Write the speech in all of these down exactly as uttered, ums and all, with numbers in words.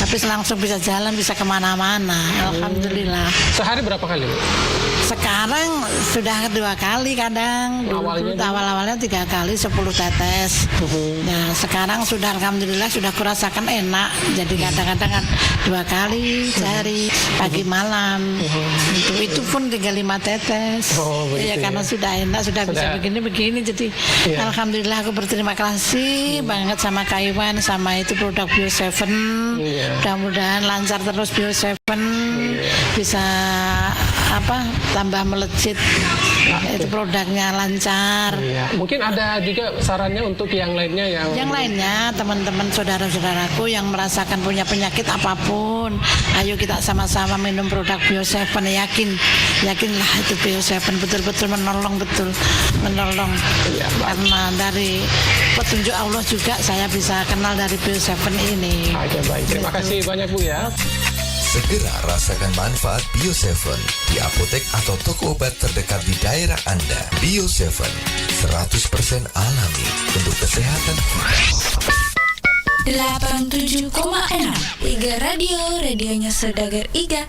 Tapi langsung bisa jalan, bisa kemana-mana. Alhamdulillah. Sehari berapa kali, Bu? Sekarang sudah dua kali kadang. Dulu Awalnya tuh dulu? Awal-awalnya tiga kali sepuluh tetes. Mhm. Nah, sekarang sudah, alhamdulillah, sudah kurasakan enak. Jadi kadang-kadang kan dua kali sehari, pagi malam. Mhm. Itu, itu pun tinggal lima tetes. Oh, begitu. Iya, karena ya. Sudah enak, sudah bisa begini-begini. Jadi Iya. Alhamdulillah, aku berterima kasih banget sama Kaiwan, sama itu produk Bio Seven. Iya. Mudah-mudahan lancar terus Bio Seven. Iya. Bisa, apa, tambah melejit. Oke. Itu produknya lancar. Iya. Mungkin ada juga sarannya untuk yang lainnya yang Yang lainnya, teman-teman, saudara-saudaraku yang merasakan punya penyakit apapun, ayo kita sama-sama minum produk Bio Seven, yakin, yakinlah itu Bio Seven betul-betul menolong, betul menolong. Iya, baik. Karena dari petunjuk Allah juga saya bisa kenal dari Bio Seven ini. Oke, baik. Terima Betul. Kasih banyak, Bu, ya. Segera rasakan manfaat Bio Seven di apotek atau toko obat terdekat di daerah Anda. Bio Seven, seratus persen alami untuk kesehatan kita. Delapan tujuh koma enam Iga Radio, radionya saudagar Iga.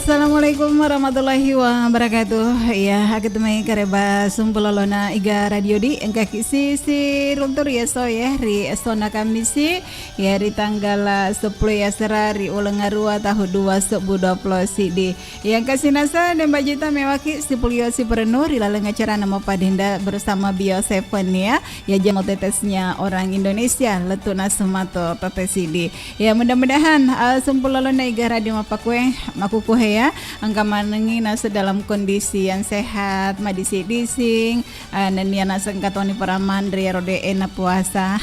Assalamualaikum warahmatullahi wabarakatuh. Iya, akkatemai kareba sumpulolona Iga Radio di engkaki sisi runtur ya so ya ri Sona Kamisi ya ri tanggal sepuluh ya sera ri uleng arua tahun dua sebbu dua puluh sidi. Yang kasinasa dan bajita mewaki sipulio siperennu ri laleng acara nama padinda bersama Bio Seven ya. Ya, jamo tetesnya orang Indonesia, lettu naseng mato tetesidi. Ya, mudah-mudahan, eh, sumpulolona Iga Radio mappakue, makukuhe ya, engka manengi naseng dalam kondisi yang sehat, madising-dising, eh, nennia naseng engka toni paramanre ro de ena puasa.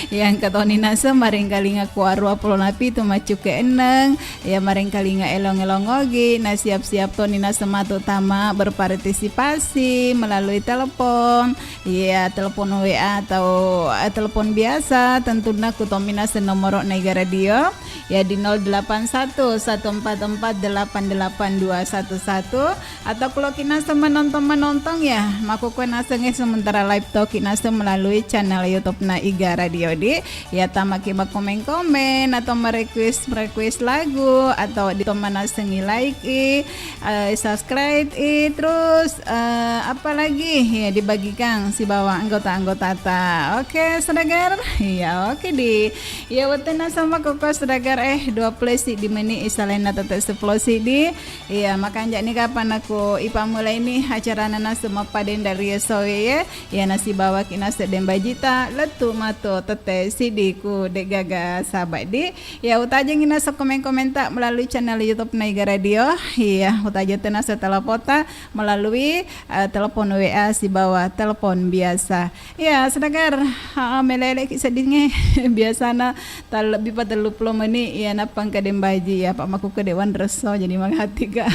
Ya, engka toni naseng maringkalinga kuarua pulo napitu maccuke enneng, ya, maringkalinga elong-elong ogi, na siap-siap toni naseng matu tama berpartisipasi melalui telepon. Iya, telepon W A atau, eh, telepon biasa, tentunna ku tommi naseng nomoro na Iga Radio, ya di nol delapan satu, satu empat empat, delapan delapan dua satu satu, atau kalau ki naseng menonton-menonton ya, makkukue naseng, eh, sementara live toki naseng melalui channel YouTube na Iga Radio di, ya tamaki makomen-komen atau merequest-request lagu atau di tommi nasengi like i, eh, subscribe i, terus, eh, apa lagi? Ya, dibagikan sibawa anggota-anggota ta. Oke, saudagar. Iya, oke di. Ya, wettu naseng makkukue saudagar, eh, dua puluh siddi menit i, selain na tette sepuluh Sidi, iya, makanja'ni kapang nako ipammulaini acarana naseng mappadenda ri esoe, iya, nasibawaki naseng deng bajita, lettu mato tette sidi ku de'gaga saba'di. Iya, utajengi naseng komen-komenta melalui channel YouTube Naiga Radio. Iya, utajeng tu naseng telepota melalui, eh, telepon W A sibawa telepon biasa. Iya, sedagar, ha, meleleki seddingnge. Biasana tallebbi pa telluppulo meni, iya, nappa engka deng baji, iya, pa makkukku de' wanresso, jadi magatika.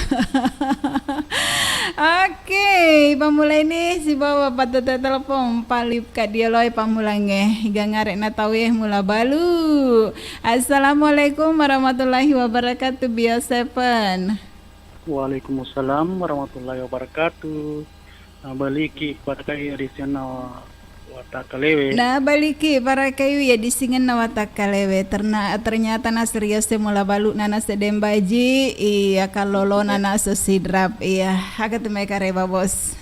Oke, pammulaini sibawa pattette telepon, pali kaddioloe pammulangnge. Iga ngare na tauwe mula balu. Assalamualaikum warahmatullahi wabarakatuh, Bio Seven. Waalaikumsalam warahmatullahi wabarakatuh. Nabaliki parakai adisingenna wa-, watakkalewe. Nabaliki parakaiwi adisingenna watakkalewe. Terna-, ternyata na serius e mula balu na naseng deng baji. Iya, kallolo na naseng sidrap. Iya, aga tu mai kareba, Bos?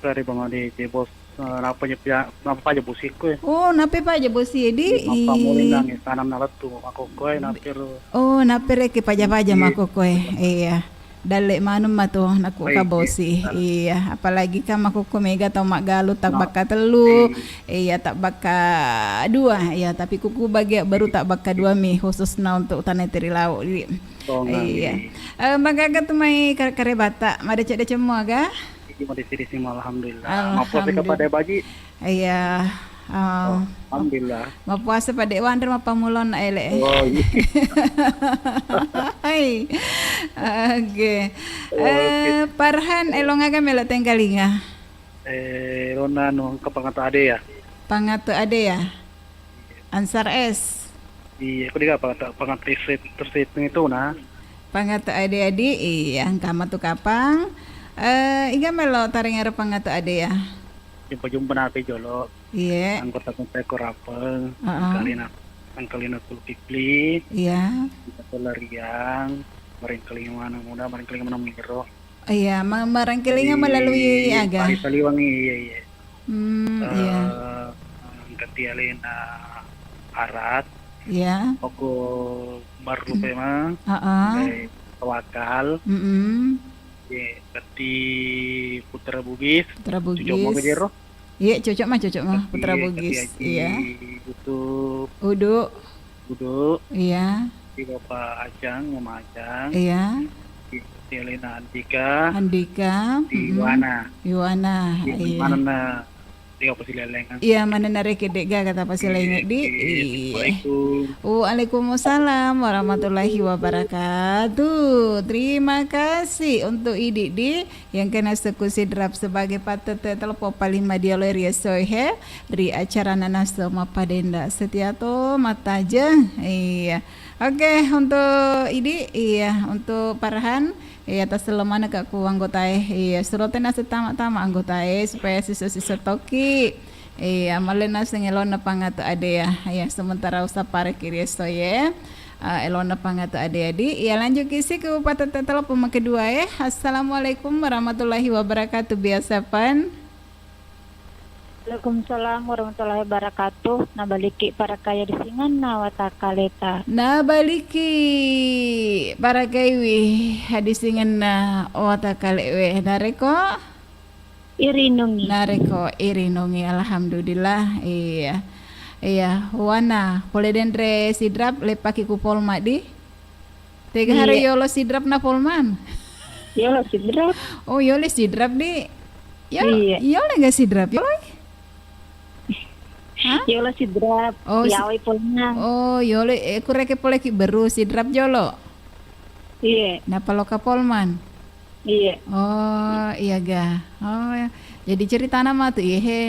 Kareba made je, Bos. Eh, napa je pia-, napa aja bosikku, eh? Oh, nape pa aja bosi, Edi? Iya, mappammuleng nang tanam nalettu makkukku, eh, napero. Oh, napereki paja-paja makkukku, eh. Iya. Dalle maneng matu nakku kabosi. Iya, apalagi kan makkukku mega tau maggalu tabbakka tellu, iya, tabbakka dua, iya, tapi kuku bagia baru tabbakka dua mi khususna untuk tana teri lau. Iya. Eh, magaga tu mai kare-, karebata, madeceng-deceng mua ga? Iya, madeceng-deceng mua, alhamdulillah. Mapuasa ka pada baji? Iya. Oh, alhamdulillah. Mapuasa pada wanre mappammulana ele. Oh, iya. Hai. Oke. Eh, Parhan, elong aga melo tengkalinga? Eh, rona anu, ke Pangato Ade ya? Pangato Ade ya? Ansar S. Iya, aku juga Pangato, Pangato tersitung itu nah. Pangato Ade Adi, iya, engka matu kapang. Eh, iga melo tarengero Pangato Ade ya? Jumpa-jumpa nape jolo. Iya. Anggota-anggota Korapeng, heeh. Angkalina, angkalina Zulkifli. Iya. Kita lariang, barengkalinga maneng muda, barengkalinga maneng miro. Iya, ma-, marengkalinga melalui aga? Pari Saliwang, iya, iya. Hmm, iya. Eh, engkati alena Arat. Iya. Ogo Marru Pema. Heeh. Eh, Tawakal. Mm-mm. Iya, engkati Putra Bugis. Putra Bugis. Cucuk mau ke jero? Iya, cocok mah, cocok mah. Putra Bugis. Iya. Udu. Udu. Iya. Di Bapak Ajang, Mama Ajang. Iya. Di Elena Andika. Andika. Di Wana. Di Wana. Iya. Mana na? Di apa sih leleng? Iya, mana na reke dek gaga tapa sih leleng di? Iya. Waalaikumsalam warahmatullahi wabarakatuh. Terima kasih untuk Idi di Yang kena sekusi drap sebagai patete telepon paling madialoi ri esoe he, ri acarana naso mappadenda setia to mattajeng. Iya. Oke, untuk Idi, iya, untuk Parhan, iya, tasellemana ka ku anggotae. Iya, surote naso tama-tama anggotae supaya siso-siso toki. Iya, malle naseng elonna pangatu ade ya. Iya, sementara usappareki ri esoe. Ah, elonna pangatu ade adi. Iya, lanjut kisi ke patete telepon yang kedua ya. Assalamualaikum warahmatullahi wabarakatuh. Biasa pan. Waalaikumsalam warahmatullahi wabarakatuh. Nabaliki parakaya disingenna watakaleta. Nabaliki parakaiwi hadisingenna watakalewe. Nareko? Irinungi. Nareko irinungi, alhamdulillah. Iya. Iya, wana, pole denre sidrap, lepaki ku Polma di. Tega hari yolo sidrap na Polman? Yolo sidrap. Oh, yole sidrap di. Yolo, iya. Yole ga sidrap? Yolo. Hah? Yolo sidrap. Oh, si-, yawai Polman. Oh, yole, eh, kureke poleki beru sidrap jolo. Iya. Napa loka Polman? Iya. Oh, iya ga. Oh, ya. Jadi ceritana matu, iya he.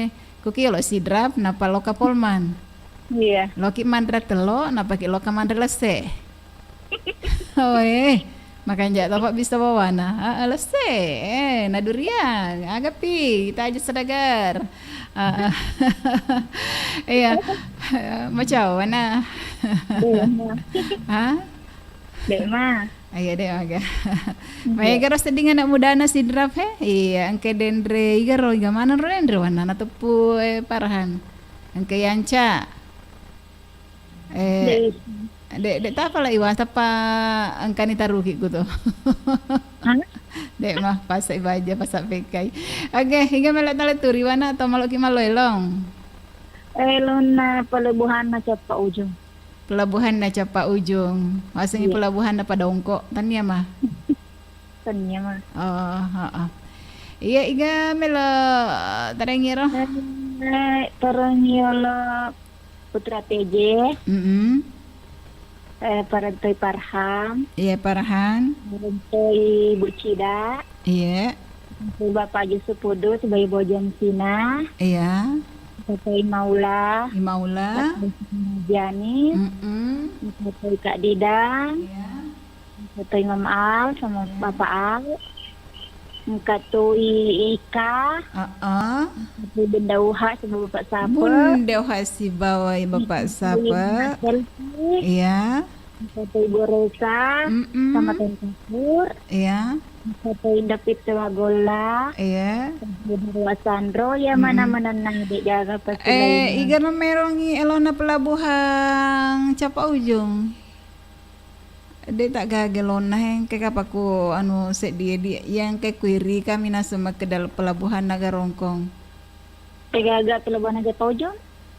Kuki lo sidrap, napa loka Polman? Iya. Loki manre telo, napa ki loka manre lesse? Oh, eh. Makanja topa bisa bawana. Ah, ah, lesse. Eh, na duriang. Agapi, kita aja sedagar. Ah, ah. Iya. Macau mana? Iya, Ma. Hah? Dek, Ma. Iya, dek, maga. Iya. Maega ro sedding anak mudana sidrap he? Iya, engke denre iga ro, iga maneng ro denre wanana teppu, eh, Parahan. Engke yanca. Eh, dek. Dek, dek tapa la iwa, tapa engkani taruki ku tu. Hah? Dek mah, pasa ibaja, pasa pekai. Oke, hingga melo tale turi wana atau maloki malo elong? Elonna pelabuhanna Cappa Ujung. Pelabuhanna Cappa Ujung. Masengi Iya. pelabuhanna pada ongko. Tania mah. Tania mah. Oh, heeh. Iya, iga melo tarengiro. Eh, tarengiro Putra T J. Mm-mm. Eh, Parentoi Parham. Iya, Parham. Parentoi Bu Cida. Iya. Bapak Yusuf Pudu sebagai Bojong Cina. Iya. Parentoi Maula. Imaula. Parentoi Jani. Mm-mm. Parentoi Kak Didang. Iya. Parentoi Imam Al sama Iya. Bapak Al. Engka toi Ika. Heeh. Engka toi Bunda Uha sibawa Bapak Sapa. Bunda Uha sibawa Bapak Sapa. Selfie. Iya. Engka toi Ibu Rosa Mm-mm. sama Tante Pur. Iya. Engka toi David Tewagolla. Iya. Engka toi Darwa Sandro, ya Mm-mm. mana-mananna de' gaga pasti Eh, lainnya. Iga namerongi elona pelabuhan Capa Ujung. De' ta gaga lonna, he, engka kapang ku anu seddi di, iya engka kuiri kami naseng makkeda pelabuhan Nagarongkong. Te gaga pelabuhan Naga Ujung?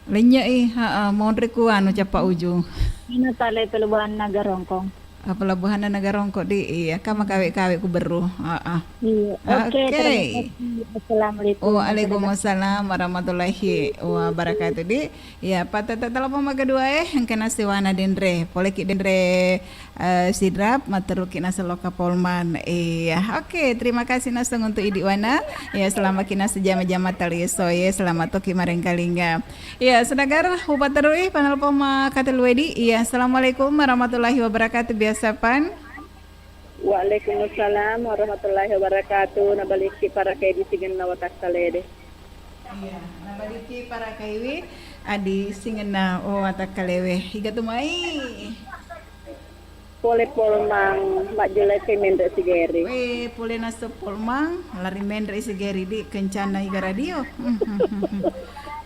Lennye i, ha, monri ku anu Capa Ujung. Ina tale pelabuhan Nagarongkong. Ah, pelabuhan Nagarongkong di, iya, kama kawe-kawe ku beru. Ha, ha. Iya. Oke, Oke. terima kasih. Assalamualaikum. Waalaikumsalam warahmatullahi wabarakatuh. Di, iya, patata telepon maga dua, eh, engka nasiwana denre. Poleki denre, eh, Sidrap, matteruki naseng lokka Polman. Iya, oke, terima kasih naseng untuk idi wana. Iya, selamat ki naseng jama-jama tali soye, selamat toki marengkalinga. Iya, sedagar upatterui panelpon makatellu edi. Iya, assalamualaikum warahmatullahi wabarakatuh. Biasa pan. Waalaikumsalam warahmatullahi wabarakatuh. Nabalikki parakai di singenna watakkalede. Iya, nabalikki parakaiwi adi singenna watakkalewe. Iga tu mai? Pole Polmang, majjulai ke menre sigeri. Weh, pole naseng Polmang, lari menre sigeri di kencana iga radio.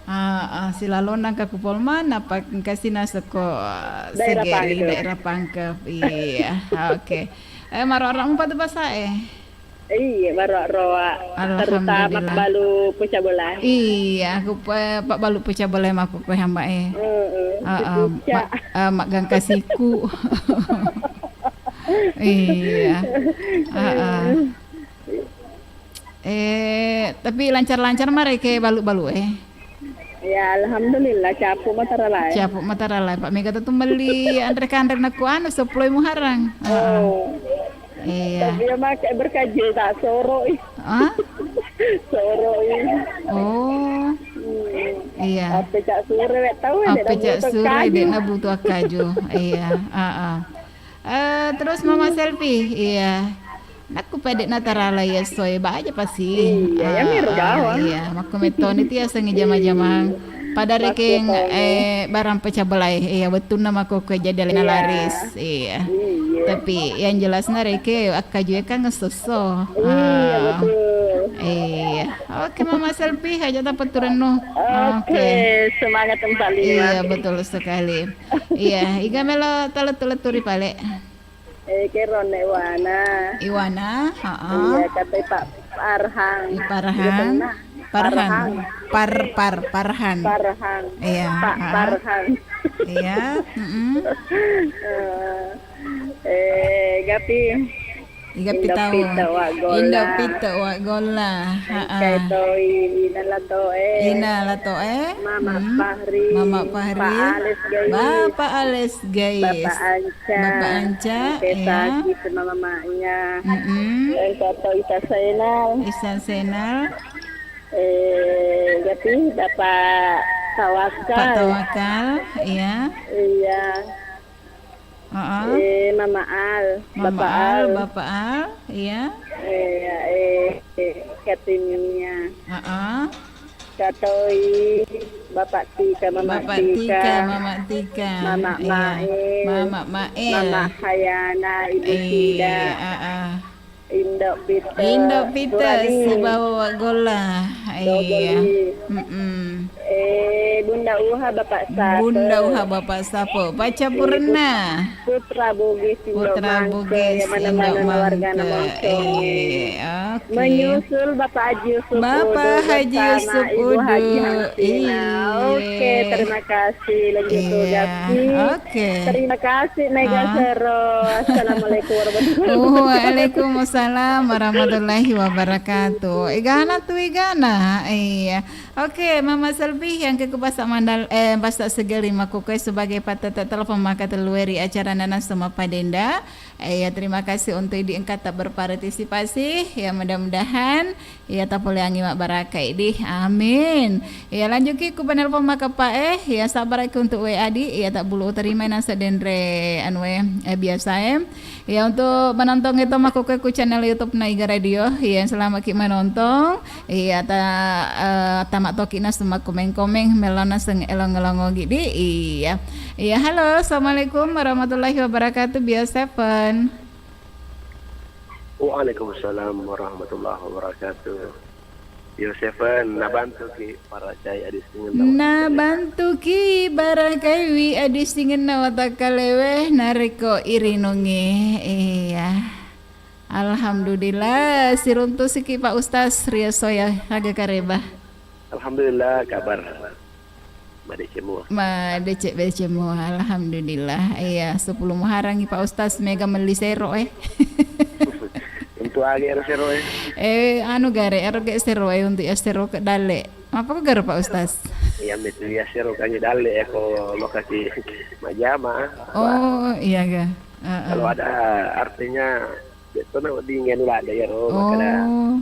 Ah, ah, silalonna engka ku Polmang, napa engka si naseng ko, ah, Daerah segeri, Pangkep. Daerah Pangkep. Iya, oke. Eh, maro-maro mupa tu pasa, eh? Iya, baru roa. Terutama Alhamdulillah. Balu pecah belah. Iya, aku pe-, pak balu pecah belah mah aku kue hamba eh. Heeh, Ah, ah, dipucak. Mak, ah, mak gangka siku. Iya. Ah, ah. Eh, tapi lancar-lancar mare ke balu-balu eh. Ya, alhamdulillah, capu mata ralai. Capu mata ralai. Pak Mega tu melli anre-kanre nakku anu, sepuluh Muharram. Heeh. Oh. Iya. Tapi ya make berkaji tak soroi. Ah? Soroi. Oh. Hmm. Iya. Apa cak sure wek tahu ya, Apa cak sure dek nabutuh kaju. Iya, heeh. Eh, terus Mama Selfie, iya. Nakku pede natarala iya soe baja pasti. Iya, ya, miro Ah, ah, bawang. Iya, makko metoni ti asengi jama-jamang. Pada rekeng, eh, barang pecah belai. Iya, wettunna makko kue jadi alena Iya. laris. Iya. Iya. Tapi yang jelasna reke akkajue kan ngesoso. Iya, Ah. betul. Iya. Oke, Mama Selfie, aja ta petturennu. Oke, Oke. semangat empat lima. Iya, betul sekali. Iya, iga melo talettu-letturi pale. Eh, kero ne Iwana. Iwana, heeh. Iya, kata Pak Parhang. Parhang. Iya, benar. Parhang. Parhang. Par, par, Parhang. Parhang. Iya, Pak heeh. Parhang. Iya, mm-mm. Eh, eh, gapi. Iga Indo pitau. Pita wa golla. Indo pita wa golla. Heeh. Kai toi, ina la toe. Ina la toe. Mama Hmm. Fahri. Mama Fahri. Pak Ales Gais. Bapak Ales Gais. Bapak Anca. Bapak Anca, Teh iya. Saki sama mamanya. Mm-mm. Engka to Isa Senal. Isa Senal. Eh, jadi Bapak Tawakal. Pak Tawakal, iya. Iya. Heeh. Eh, Mama Al, Mama Bapak Al, Al. Bapak Al, iya. Iya, eh, eh, Katinia. Heeh. Katoi, Bapak Tika, Mama Bapak Tika. Tika, Mama Tika. Mama Iya. Mael. Mama Mael. Mama Hayana, Ibu Iya, Sida. Heeh. Indo Pita. Indo Pita, Suradi. Sibawa Golla. Iya. Doboli. Mm-mm. Eh, Bunda Uha, Bapak Sape. Bunda Uha, Bapak Sape. Pacapurenna. Eh, Put-, Putra Bugis, Indo Putra Mangke, Bugis, yang mana-mana Indo warga Mangke. Monconge. Iya, oke. Menyusul Bapak Haji Yusuf Bapak Udu Haji bersama Yusuf Ibu Haji Udu. Hamsina. Iya. Oke, terima kasih. Lanjut tugas, Ki. Iya, oke. Terima kasih, Mega Ah. Sero. Assalamualaikum warahmatullahi wabarakatuh. Waalaikumsalam warahmatullahi wabarakatuh. Igana tu igana. Iya. Oke, Mama Selvi, yang ke kubasa mandal, eh, basa segeri makukoe sebagai patata telepon maka telue ri acara Nanas Sema Padenda. Eh, ya, terima kasih untuk idi engka tak berpartisipasi. Ya, mudah-mudahan Iya, tapoleangngi mabbarakai di. Amin. Iya, lanjuki ku penelpon maka Pak eh. Iya, sabbaraki untuk W A di. Iya, tak bulu terima nasa denre anu eh, eh, biasa eh. Iya, untuk menonton itu maka ku channel YouTube Naiga Radio. Iya, selamat ki menonton. Iya, ta eh, tamak toki nas semua komen-komen melona seng elong-elong ogi di. Iya. Iya, halo, assalamualaikum warahmatullahi wabarakatuh. Bio Seven. Waalaikumsalam warahmatullahi wabarakatuh. Yo Seven, nabantuki para cai adistingenna. Nabantuki barakaiwi adistingenna watakkalewe narekko irinungi. Iya. Alhamdulillah, siruntusiki Pak Ustaz Ria Soya aga kareba. Alhamdulillah, kabar. Madeceng mua. Madeceng-deceng mua, alhamdulillah. Iya, sepuluh Muharram Pak Ustaz mega melli sero eh. Untuk age ero sero eh. Eh, anu gare, ero ge sero eh untuk ya sero ke dalle. Apa ku gare Pak Ustaz? Iya, betul ya sero kangi dalle ya ko lokasi majama. Oh, iya ga. Heeh. Kalau ada artinya, betul na dingin lah ada ya ro, makanya Oh.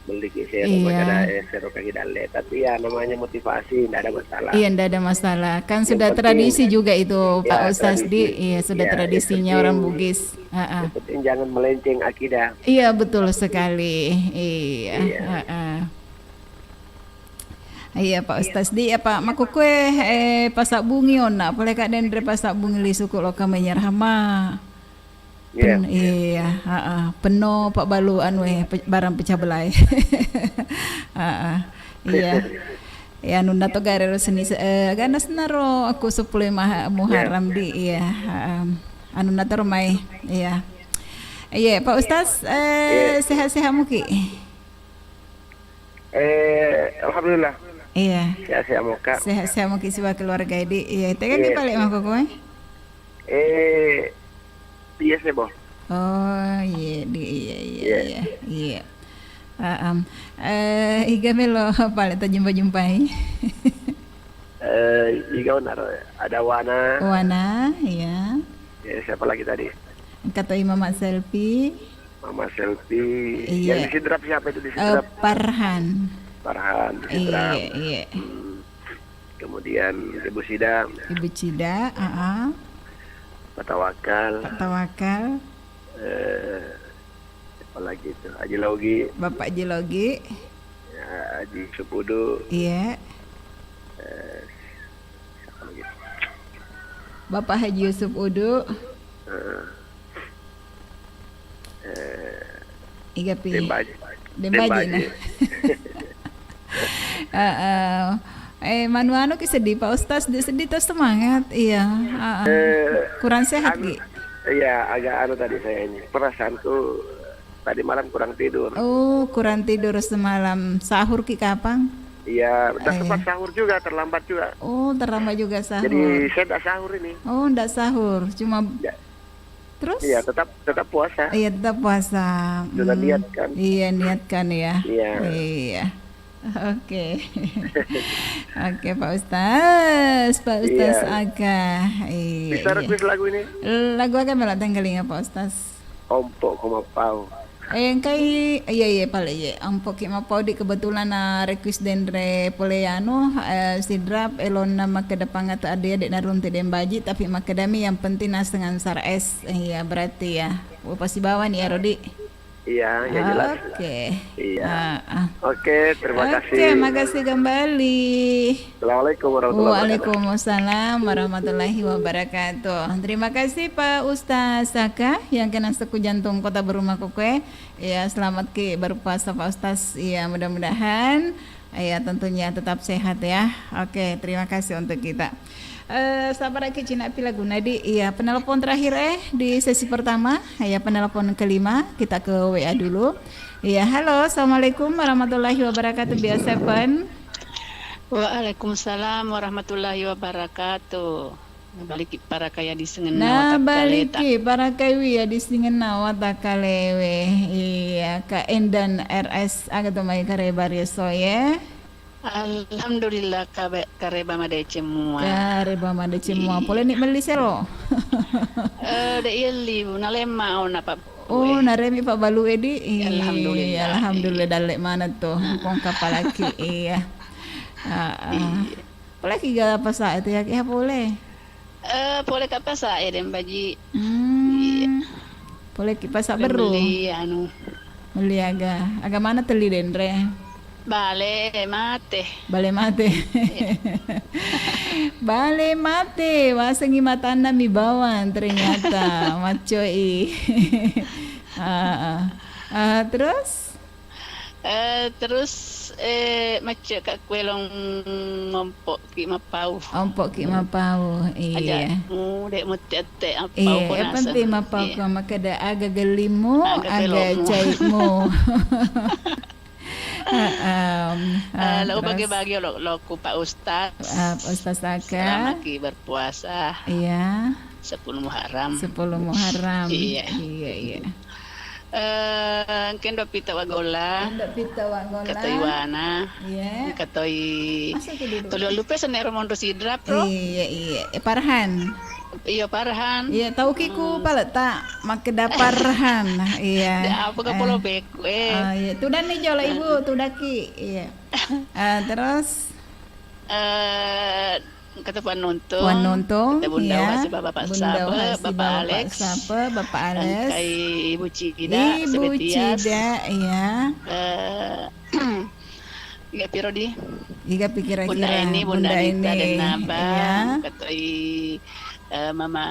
Belliki sero, iya. Makkeda, eh, sero kagi dalle. Tapi ya namanya motivasi, ndak ada masalah. Iya, ndak ada masalah. Kan sudah tradisi juga itu, Pak Ustaz di. Iya, sudah tradisinya orang Bugis. Heeh. Yang penting jangan melenceng akidah. Iya, betul sekali. Iya, heeh. Iya, Pak Ustaz di, apa makkukue, eh, pasabbungi onna, pole ka denre pasabbungi lisuku loka menyerah ma. Iya. Pen-, iya, heeh. Penno pabbalu anu, eh, pe-, barang pecah belah. Heeh. Iya. Iya, anunna to garero seni se-, eh, agana senaro aku sepuluh maha-, Muharram di, iya, heeh. Anunna to romai, iya. Iya, Pak Ustaz, eh, sehat-sehat muki? Eh, alhamdulillah. Iya. Sehat-sehat muka. Sehat-sehat muki siwa keluarga di. Iya, tegaki pale makkukue? Eh, iya sih, Bo. Oh, iya, di, iya, iya, iya, iya. Heeh. Eh, iga melo pale tajumpa-jumpai? Eh, iga onaro, ada Wana. Wana, iya. Eh, siapa lagi tadi? Engka toi Mama Selfie. Mama Selfie. Iya. Yang di Sidrap siapa itu di Sidrap? Eh, Parhan. Parhan di Sidrap. Iya, iya. Hmm. Kemudian Ibu Sida. Ibu Cida, heeh. Pak Tawakal. Pak Tawakal. Eh, siapa lagi itu? Haji Logi. Bapak Haji Logi. Ya, Haji Supudu. Iya. Eh, siapa lagi? Bapak Haji Yusuf Udu. Eh, eh, Iga pi. Dembaji. Dembaji, nah. Heeh. Eh, manu anu ki sedih, Pak Ustaz, di sedih terus semangat. Iya, heeh. Eh, kurang sehat anu, ki. Iya, agak anu tadi saya ini. Perasaanku tadi malam kurang tidur. Oh, kurang tidur semalam. Sahur ki kapang? Iya, ndak sempat sahur juga, terlambat juga. Oh, terlambat juga sahur. Jadi saya ndak sahur ini. Oh, ndak sahur, cuma Terus? Iya, tetap, tetap puasa. Iya, tetap puasa. Sudah niatkan. Iya, niatkan ya. Iya. Iya. Oke. Oke, Pak Ustaz, Pak Ustaz Aga. Iya. Bisa request lagu ini? Lagu aga melo tenggelinga, Pak Ustaz? Ompok ko mapau. Eh, engkai, iya, iya, pale, iya. Ompok ki mapau di kebetulan na request denre pole anu, eh, Sidrap, elonna makkeda pangata ade-ade narunte dembaji, tapi makkedami yang penting nasengan sar es. Iya, berarti ya. Upa sibawa ni ero di. Iya, ya jelas. Oke. Iya. Ah, ah. Oke, terima kasih. Oke, makasih kembali. Assalamualaikum warahmatullahi wabarakatuh. Waalaikumsalam warahmatullahi wabarakatuh. Terima kasih Pak Ustaz Saka yang kena seku jantung Kota Berumah Kokoe. Ya, selamat ki berpuasa Pak Ustaz. Ya, mudah-mudahan Ya, tentunya tetap sehat ya. Oke, terima kasih untuk kita. Eh, sabar ki cina pila guna di, iya, penelpon terakhir eh di sesi pertama, ya, penelpon kelima, kita ke W A dulu. Iya, halo, assalamualaikum warahmatullahi wabarakatuh, Bio Seven. Waalaikumsalam warahmatullahi wabarakatuh. Nabaliki parakaya di sengenna watakkaleta. Nabaliki parakaiwi ya di sengenna watakalewe. Iya, Kak Endan R S, aga to mai kareba riesso ye? Alhamdulillah, kabe-, kareba madeceng mua. Kareba madeceng mua. Iya. Pole ni melli selo? Eh, de yelli, nalemma ona, Pak. Oh, naremi Pak Balu edi. Iya, alhamdulillah. Alhamdulillah, dalle mana tuh. Kong kapalaki, iya. Ah, ah. Iya. Pole ki ga pasa itu ya, ki ha pole? Eh, pole ka pasa ya, Deng Baji. Hmm. Iya. Pole ki pasa beru. Beli anu. Beli aga. Aga mana teli denre? Bale mate. Bale mate. Iya. Bale mate, wasengi matanna mi bawang ternyata. Maccoi. Ah, ah. Ah, terus? Eh, terus, eh, macca ka kuelong ngompok ki mapau. Ompok ki mapau, iya. Aja, mu, de mutte-ette, mapau. Iya, ko yang naseng. Penting mapau. Iya. Ko makkeda aga gellimu, aga gellomu. Aga caimu. Heeh. Eh, ah, lo terus? Bagi-bagi lo, lo ku Pak Ustaz. Ah, Pak Ustaz Aka. Selamat ki berpuasa. Iya. Sepuluh Muharram. Sepuluh Muharram. Iya. Iya, iya. Eh, engka Indo Pita Wagolla. Indo Pita Wagolla. Engka toi Wana. Iya. Engka toi. Masa ki duduk? Tuli lupa senero Mondo Sidrap, Bro. Iya, iya. Eh, Parhan. Iya, Parhan. Iya, tau ki ku paletta makkeda Parhan. Iya. Ya, apa ke Polo Beku, eh. Ah, iya. Tudang ni jolo, Ibu, tudaki. Iya. Ah, terus? Eh, Kata Puan Nuntung. Puan Nuntung, kata Bunda iya. Wasi, Bapak Bunda Sape, Wasi, Bapak Bapak Alex. Sape, Bapak Alex. Engkai Ibu Cida, Ibu Sebetias. Cida, iya. Eh, Iga piro di? Iga pikira-kira. Bunda Eni, Bunda Bunda Anita, Eni, dan Naba. Iya. Katoi, eh, Mama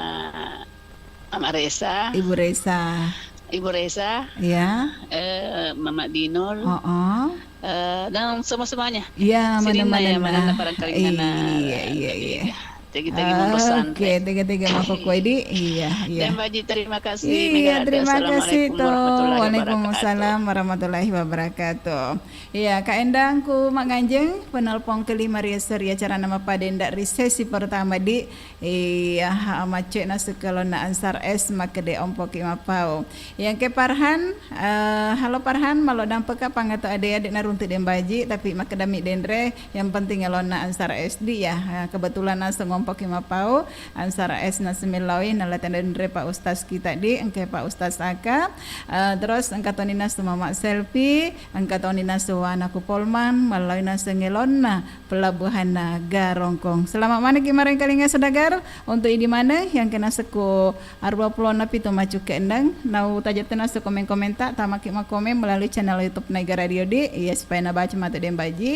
Mama Resa. Ibu Resa. Ibu Resa. Iya. Eh, Mama Dinul. Oh, oh. Eh, dan semua-semuanya. Iya, mana-mana. Sininna ya, mana-mana barangkali ngana. Iya, iya, iya. Tegi-tegi memesan. Oke, tegi-tegi mau kue di. Iya, iya. Dan Baji, terima kasih. Iya, terima kasih to. Assalamualaikum warahmatullahi wabarakatuh. Waalaikumsalam warahmatullahi wabarakatuh. Iya, Kak Endang ku manganjeng penelpon kelima ri esso ri acara Nama Padenda ri sesi pertama di Iya, ha, macce'na sukkalonna Ansar S makkeda ompoki mapau. Yang ke Parhan, eh, halo Parhan, malo dampeka pangato ade-ade naruntu Dembaji, tapi makkedami denre, yang penting elonna Ansar S di ya. Eh, kebetulan naseng ompoki mapau, Ansar S nasemilloi, nalate denre Pak Ustaz kita di, engke Pak Ustaz Aka, eh, terus engka toni nasu Mama Selfie, engka toni nasu anaku Polman, malloi naseng elonna, Pelabuhanna Garongkong. Selamat manekki marengkalinga saudagar. Untuk idi maneng yang kena sekko aruwa pulona pitu maccukke endang, nau tajette nasu komen-komenta, tamaki makkomen melalui channel YouTube Naiga Radio di, iya, supaya nabaca matu Dembaji,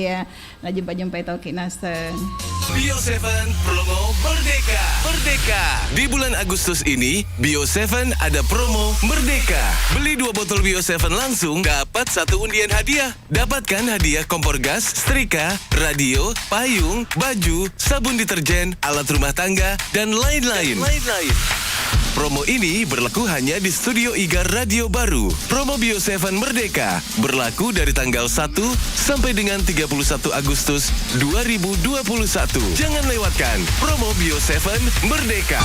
iya, najumpa-jumpai tauki naseng. Bio Seven promo Merdeka. Merdeka. Di bulan Agustus ini, Bio Seven ada promo Merdeka. Beli dua botol Bio Seven langsung, dapat satu undian hadiah. Dapatkan hadiah kompor gas, setrika, radio, payung, baju, sabun deterjen, alat rumah tangga, dan lain-lain. Dan lain-lain. Promo ini berlaku hanya di Studio Iga Radio Baru. Promo Bio Seven Merdeka berlaku dari tanggal satu sampai dengan tiga puluh satu Agustus dua ribu dua puluh satu. Jangan lewatkan promo Bio Seven Merdeka.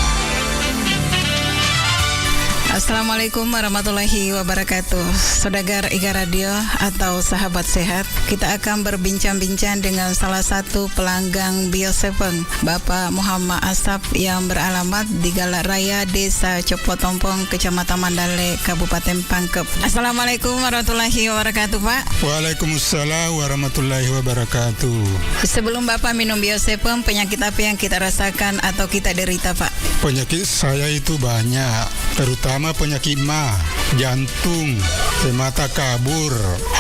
Assalamualaikum warahmatullahi wabarakatuh. Saudagar Iga Radio atau sahabat sehat, kita akan berbincang-bincang dengan salah satu pelanggang Bio Seven, Bapak Muhammad Asap yang beralamat di Galat Raya, Desa Copotompong, Kecamatan Mandale, Kabupaten Pangkep. Assalamualaikum warahmatullahi wabarakatuh, Pak. Waalaikumsalam warahmatullahi wabarakatuh. Sebelum Bapak minum Bio Seven, penyakit apa yang kita rasakan atau kita derita, Pak? Penyakit saya itu banyak, terutama penyakit ma, jantung, mata kabur,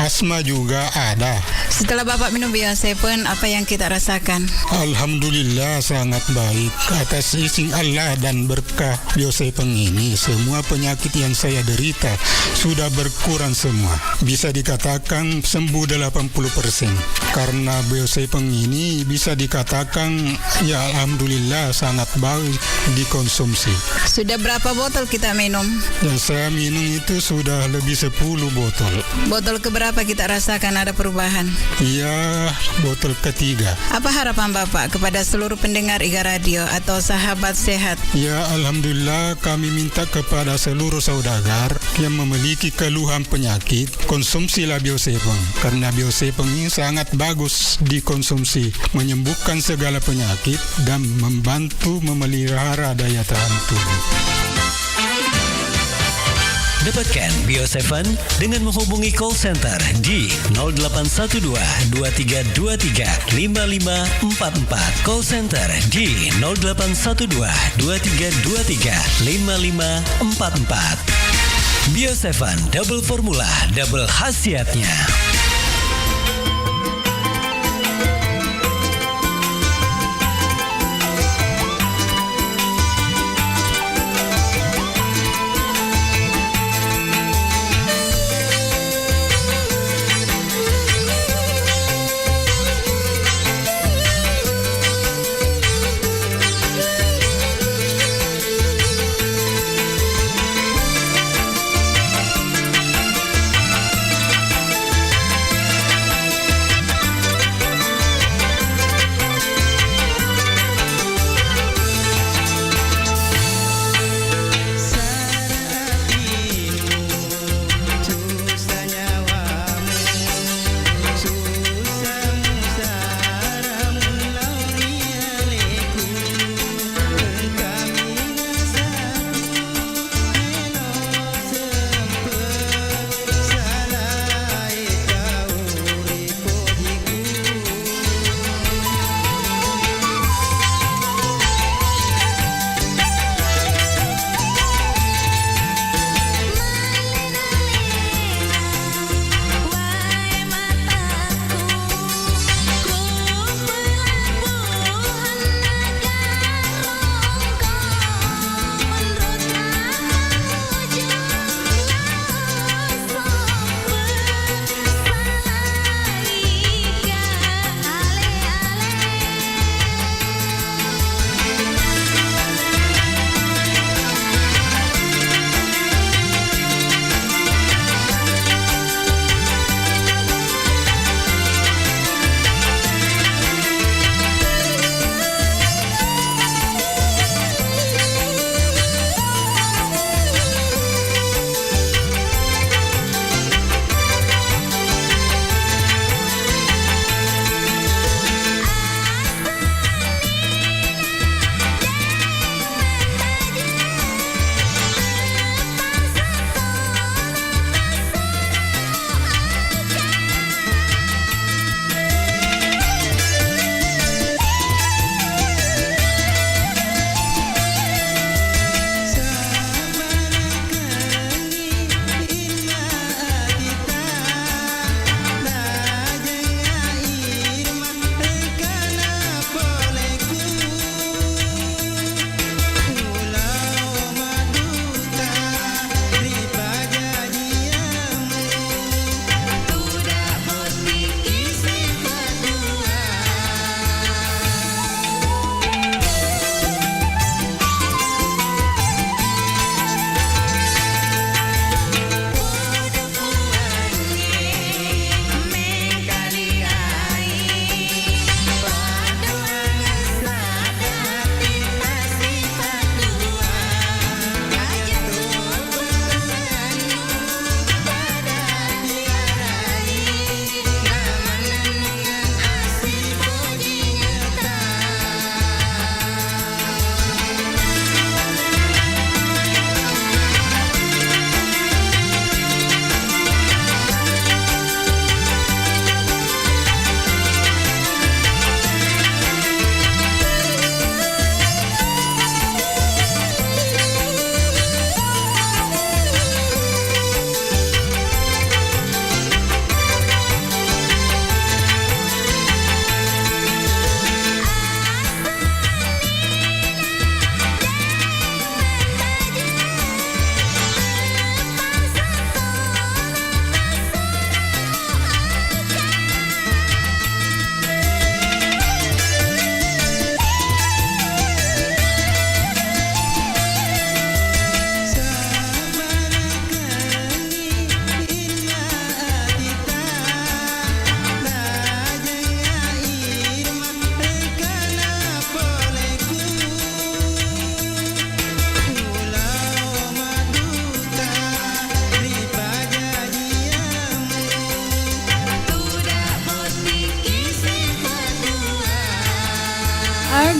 asma juga ada. Setelah Bapak minum Bio Seven, apa yang kita rasakan? Alhamdulillah, sangat baik. Atas izin Allah dan berkah Bio Seven ini, semua penyakit yang saya derita sudah berkurang semua. Bisa dikatakan sembuh delapan puluh persen. Karena Bio Seven ini bisa dikatakan, ya, alhamdulillah, sangat baik dikonsumsi. Sudah berapa botol kita minum? Yang saya minum itu sudah lebih sepuluh botol. Botol keberapa kita rasakan ada perubahan? Iya, botol ketiga. Apa harapan Bapak kepada seluruh pendengar Iga Radio atau sahabat sehat? Ya, alhamdulillah, kami minta kepada seluruh saudagar yang memiliki keluhan penyakit, konsumsilah Bio Seven. Karena Bio Seven ini sangat bagus dikonsumsi, menyembuhkan segala penyakit dan membantu memelihara daya tahan tubuh. Dapatkan Bio Seven dengan menghubungi call center di nol delapan satu dua, dua tiga dua tiga, lima lima empat empat. Call center di nol delapan satu dua, dua tiga dua tiga, lima lima empat empat. Bio Seven Double Formula, double khasiatnya.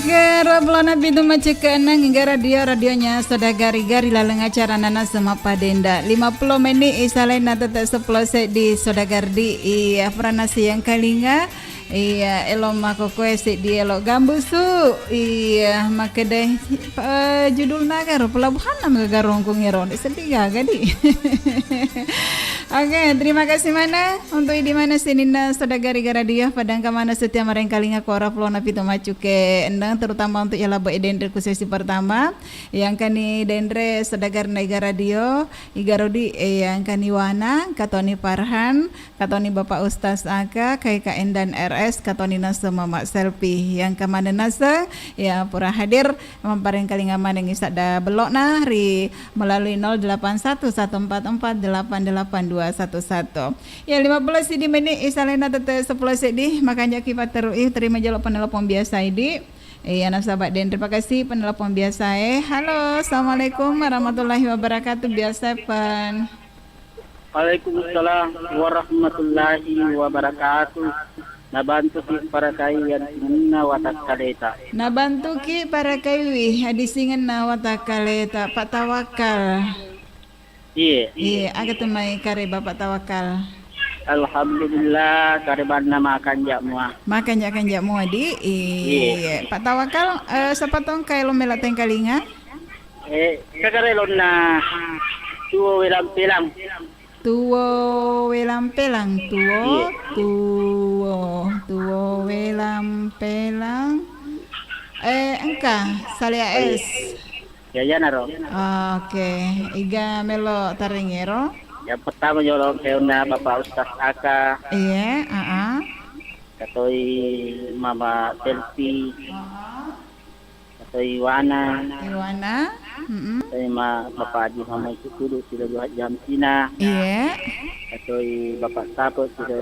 Garo pelona pitu macekke'neng, iga radio, radionya Saudagari, gari laleng acara Nanaseng Mappadenda. Lima puluh menit isalainna tette seppulo seddi, Saudagardi. Iya, purana siyang kalinga. Iya, elo makkokkoe seddi elo gambusu. Iya, makkeda, eh, judulna garo, pelabuhanna mega garongkung ero, seddi gaga di. Oke, terima kasih mana untuk idi mana sininna Saudagari Garadio, pada engka mana setia marengkalinga kora pelona pitu macekke'neng, terutama untuk iya labo e denre ku sesi pertama. Iya engkani denre Saudagarna Iga Radio, Iga Rodi, eh, iya engkani Wana, katoni Farhan, katoni Bapak Ustaz Aka, K K N dan R S, katoni naseng Mama Selfie. Iya engka maneng naseng, iya pura hadir, mamparengkalinga manengngi sadda bello'na ri melalui nol delapan satu satu empat empat delapan delapan dua satu satu. Iya, lima puluh seddi menit isalainna tette seppulo seddi, makanjaki patterui, terima jolo penelpon biasa idi. Iya, nasaba denre pakasi penelpon biasa e. Halo, assalamualaikum warahmatullahi wabarakatuh, biasa pen. Waalaikumsalam warahmatullahi wabarakatuh. Nabantuki parakai adisingenna watakkaleta. Nabantuki parakaiwi adisingenna watakkaleta. Pak Tawakal. Iye. Iye, aga tu mai kare Bapak Tawakal? Alhamdulillah, karebanna makanja mua. Makanja-kanja mua di. Iye. Iye. Pak Tawakal, eh, sapa tongka elo mela tengkalinga? Eh, kagarelonna tuo welang-pelang. Tuo welang-pelang, tuo, Iya. Tuo, tuo welang-pelang. Eh, engka, Salea Iya. S. Ya, iyanaro. Oke, iga melo tarengero? Yang pertama jolo keonna Bapak Ustaz Aka. Iya, aa. Katoi Mama Selfie. Aa. Katoi Wana. Iwana. Mm-mm. Katoi ma Bapak Haji Muhammad Sukudu, sila dua jam Cina. Iya. Katoi Bapak Sapo, sila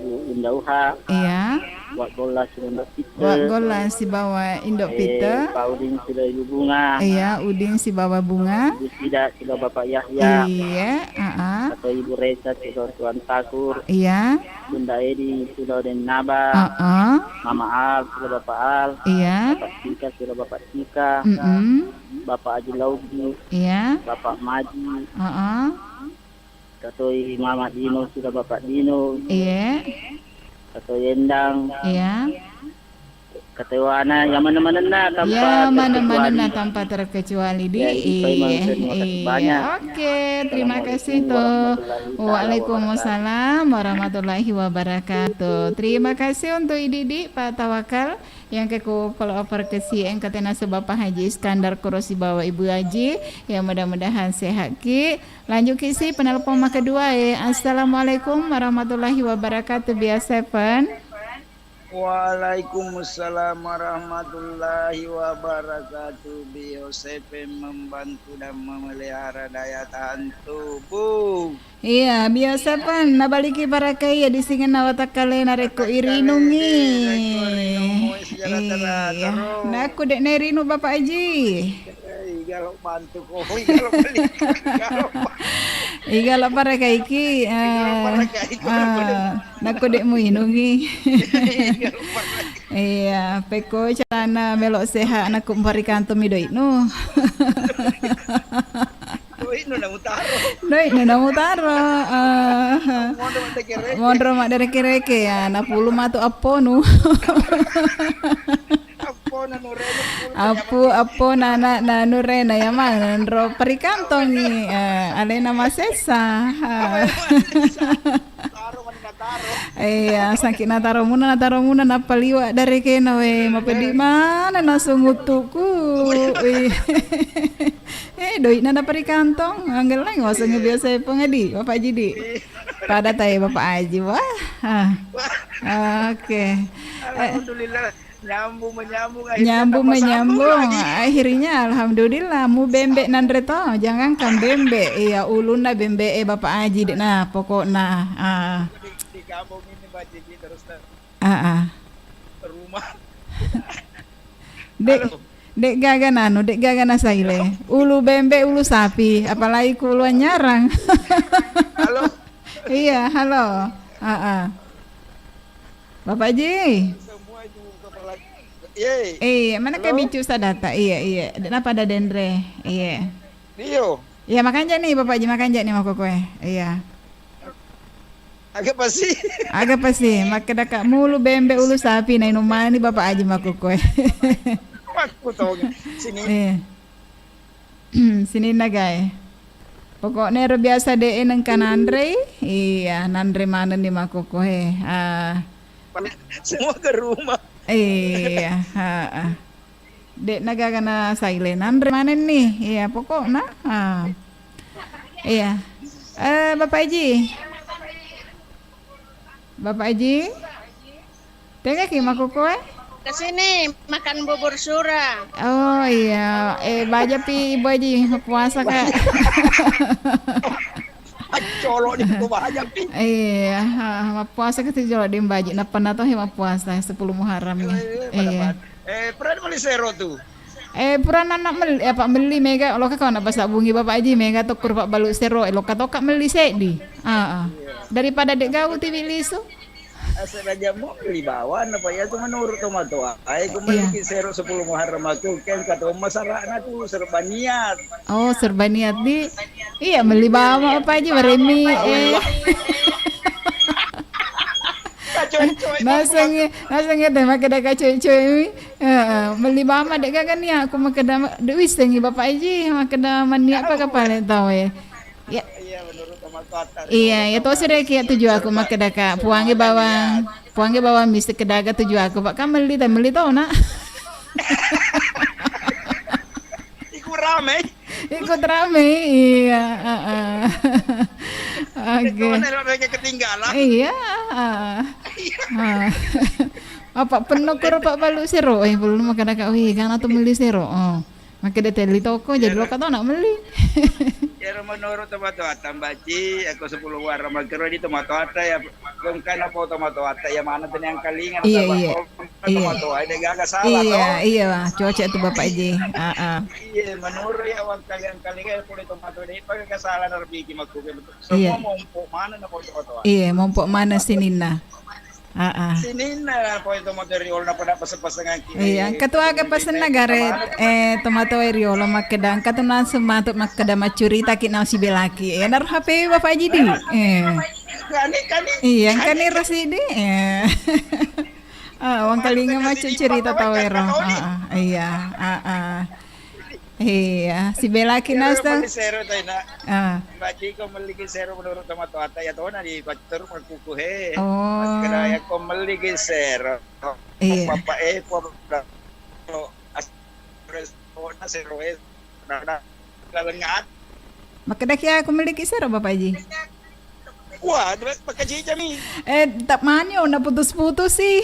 dua Unda Uha. Iya. Wa Golla, sila Unda Pite. Wa Golla sibawa Indo Eh, Pite. Pak Udin, sila Ibu Bunga. Iya, Udin sibawa Bunga. Ibu Sida, sila Bapak Yahya. Iya, aa. Katoi Ibu Reza, sila Tuan Takur. Iya. Bunda Edi, sila Deng Naba. Aa. Mama Al, sila Bapak Al. Iya. Bapak Sika, sila Bapak Sika. Mm-mm. Bapak Haji Lauki. Iya. Bapak Maji. Aa. Katoi Mama Dino, sila Bapak Dino. Iya. Katoi Endang. Iya. Katoi Wana, yang mana-manenna tanpa Ya, mana-manenna terkecuali. Tanpa terkecuali, di. Ya, itu Pak Imam, Iya, terima kasih iya. Banyak. Oke, terima kasih, Assalamualaikum to. Warahmatullahi taala Waalaikumsalam warahmatullahi wabarakatuh. Terima kasih untuk Ididi, Pak Tawakal, yang ke ku follow up ke si engka tena sebab Pak Haji Iskandar Kurosi bawa Ibu Haji. Ya, mudah-mudahan sehat ki. Lanjut ki si penelpon maka dua, eh. Assalamualaikum warahmatullahi wabarakatuh, Biasa Seven. Waalaikumsalam warahmatullahi wabarakatuh. Bio Seven membantu dan memelihara daya tahan tubuh. Iya, Bio Seven, nabaliki barakai ya di singenna watakkalena rekko irinungi. Rekko irinungi, sejarah Iya, terasa, nakku dek nerinu Bapak Haji. Igalo bantu ko, igalo beli, igalo ba- Igalo parakaiki, Igalo eh, parakaiko, ah, nakko dek muinungi. Igalo parakaiko. Iya, pekko carana melo sehat nakku mparikantomi doinu. Doinu namutaro. Doinu namutaro, eh. Monro maddekereke. Monro maddekereke, ya, napulu matu apponu. Appo na nurena, appo, appo na, na, na nurena ya manro parikantongi, eh, alena masessa. Apa yang masessa? Taro mana nataro. Iya, sakit nataro muna, nataro muna napaliwa dari kena we, mapedi mana nasung utuku. Iya. Eh, doina naparikantong, anggelang waseng biasa pengadi, Bapak Jidi. Pada tai Bapak Aji, wah. Ah. Oke. Eh. Alhamdulillah. Nyambung menyambung, akhirnya Nyambung tambah sambung menyambung. Lagi. Akhirnya alhamdulillah mu bembe nanre to, jangankan bembe, iya ulunna bembe e Bapak Aji dek nah pokokna. Ah. Di, di kampung ini Pak Jiji terus ter- Ah, ah. Rumah. Dek, Halo. Dek gaga nanu, dek gaga nasaile. Ulu bembe, ulu sapi, apalagi ku ulu anyarang. Halo. Iya, halo. Ah, ah. Bapak Ji. Semua itu kepala Ye. Iya, mana ke Halo? Bicu sadata? Iya, iya. Dek napa ada denre? Iya. Iyo. Iya, makanja ni Bapak Haji, makanja ni makokoe. Iya. Aga pasi. Aga pasi, makkeda ka mulu bembe ulu sapi na inumani Bapak Haji makokoe. Makku tong. Sini. Iya. Sininna gae. Pokokna ero biasa de' e nengka nanrei, iya, nanre manenni makokoe. Ah. Semua ke rumah. Iya, heeh. De' na gaga na silent, nanre manenni. Iya, pokokna. Ah. Iya. Eh, Bapak Haji. Bapak Haji? Tega ki makokoe? Ke sini makan bubur surang. Oh iya, eh, baja pi Ibu Haji, mappuasa ka. Colo' di tu baja pi. Iya, ha, mappuasa ka tu jolo' di Ibu Haji. Nappa na to he mappuasa sepuluh Muharram ni. Eh, eh, pada, iya. Pada. Eh, pura melli sero tu. Eh, purana na melli, apa melli mega, loka kau na pasabungi Bapak Haji, mega tokko ri pabbalu sero, eh, loka toka melli seddi. Ah, ah. Daripada de' gau tiwi lisu. Asal aja mau melli bawang, apa ya tu menurut tomatoa. Ai ku melli ki sero sepuluh Muharram aku, kan kata masarana tu serba niat. Oh, serba niat di. Iya, melli bawang apa aja, baremi, eh. Naseng, naseng ya, makkeda ka coy-coy mi. Heeh, melli bawang de' gaga niat, aku makkeda, de' wissengi Bapak Haji, makkeda maniat apa kapale tau ya. Ya. Iya, iya, to sire kia tuju aku makkeda ka, puangi bawang, puangi bawang misi kedaga tuju aku, Pak, kan melli, tapi melli tau na. Iku rame. Ikut rame, iya, heeh. Oke. Itu mana yang ketinggalan? Iya, heeh. Iya. Heeh. Apa penno kuro pabbalu sero? Eh, belum makan ka, wih, kan atau melli sero. Oh. Makkeda telli toko, jadi loka to na melli. Iyaro menurut tomatoatta, Mbak Ci, aku sepuluh warna makero di tomatoatta ya, gongkana po tomatoatta ya mana teni angkalinga. Iya, iya. Tomatoa de' gaga salah. Iya, iya, cocok tu Bapak Haji. Ah, ah. Iya, menurut ya, wangkali angkalinga ya, pole tomatoa de' pa gaga salah narapiki makku. Iya. Semua mompo mana na po tomatoa. Iya, mompo mana sininna. Ah, ah. Sininna po tomatoa riolo na pada paseng-pasengangki. Iya, engka tu aga pasenna gare, eh, tomatoa riolo makkeda, engka tu langsung matu makkeda maccurita ki na sibelaki. Eh, naro H P Bapak Haji di. Eh. Kani, kani. Iya, engka ni rasidi. Eh. Ah, wangkalinga macam cerita tau ero. Ah, ah, iya, ah, ah. Iya, sibelaki nasta. Melli sero tai na. Ah. Bajiko melli ki sero menurut tomatoatta ya tona di patur makuku he. Oh. Makkeda ya ko melli ki sero. Iya. Papa e, papa. Sero e. Nah, nah. Lalengat. Makkeda kia ko melli ki sero, Bapak Haji? Wah, pakajijami. Eh, tak mani, oh, na putus-putus sih.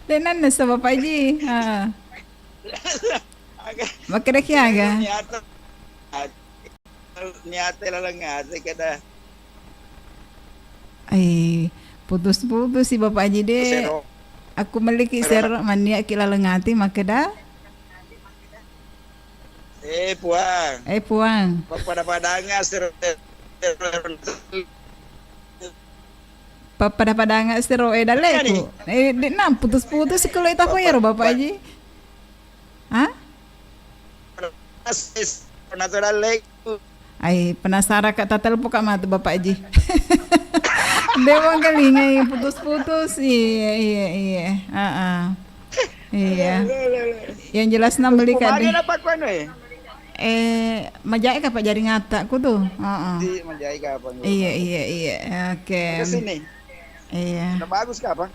Denan nasa Bapak Haji. Ha. Makkeda kia ga? Niat, niat laleng ate kada. Ai, putus-putus sih Bapak Haji de. Sero. Aku melli ki sero, maniak ki laleng ati makkeda. Eh, Puang. Eh, Puang. Pappada-padanga sero. Pappada-padanga sero, eh, dalleku. Eh, de' na putus-putus kalau itu apa ya, Bapak Haji? Hah? Natural lagi. Ai, penasaran ka, tatelpo ka matu Bapak Haji. De' wangkalingai putus-putus. Iya, iya, iya. Heeh. Iya. Yang jelas na melli ka di. Apa kuanu, eh? Eh, majae ka Pak jaring ata ku tu. Heeh. Di majae ka apa? Iya, iya, iya. Oke. Ke sini. Iya. Sudah bagus ka apa?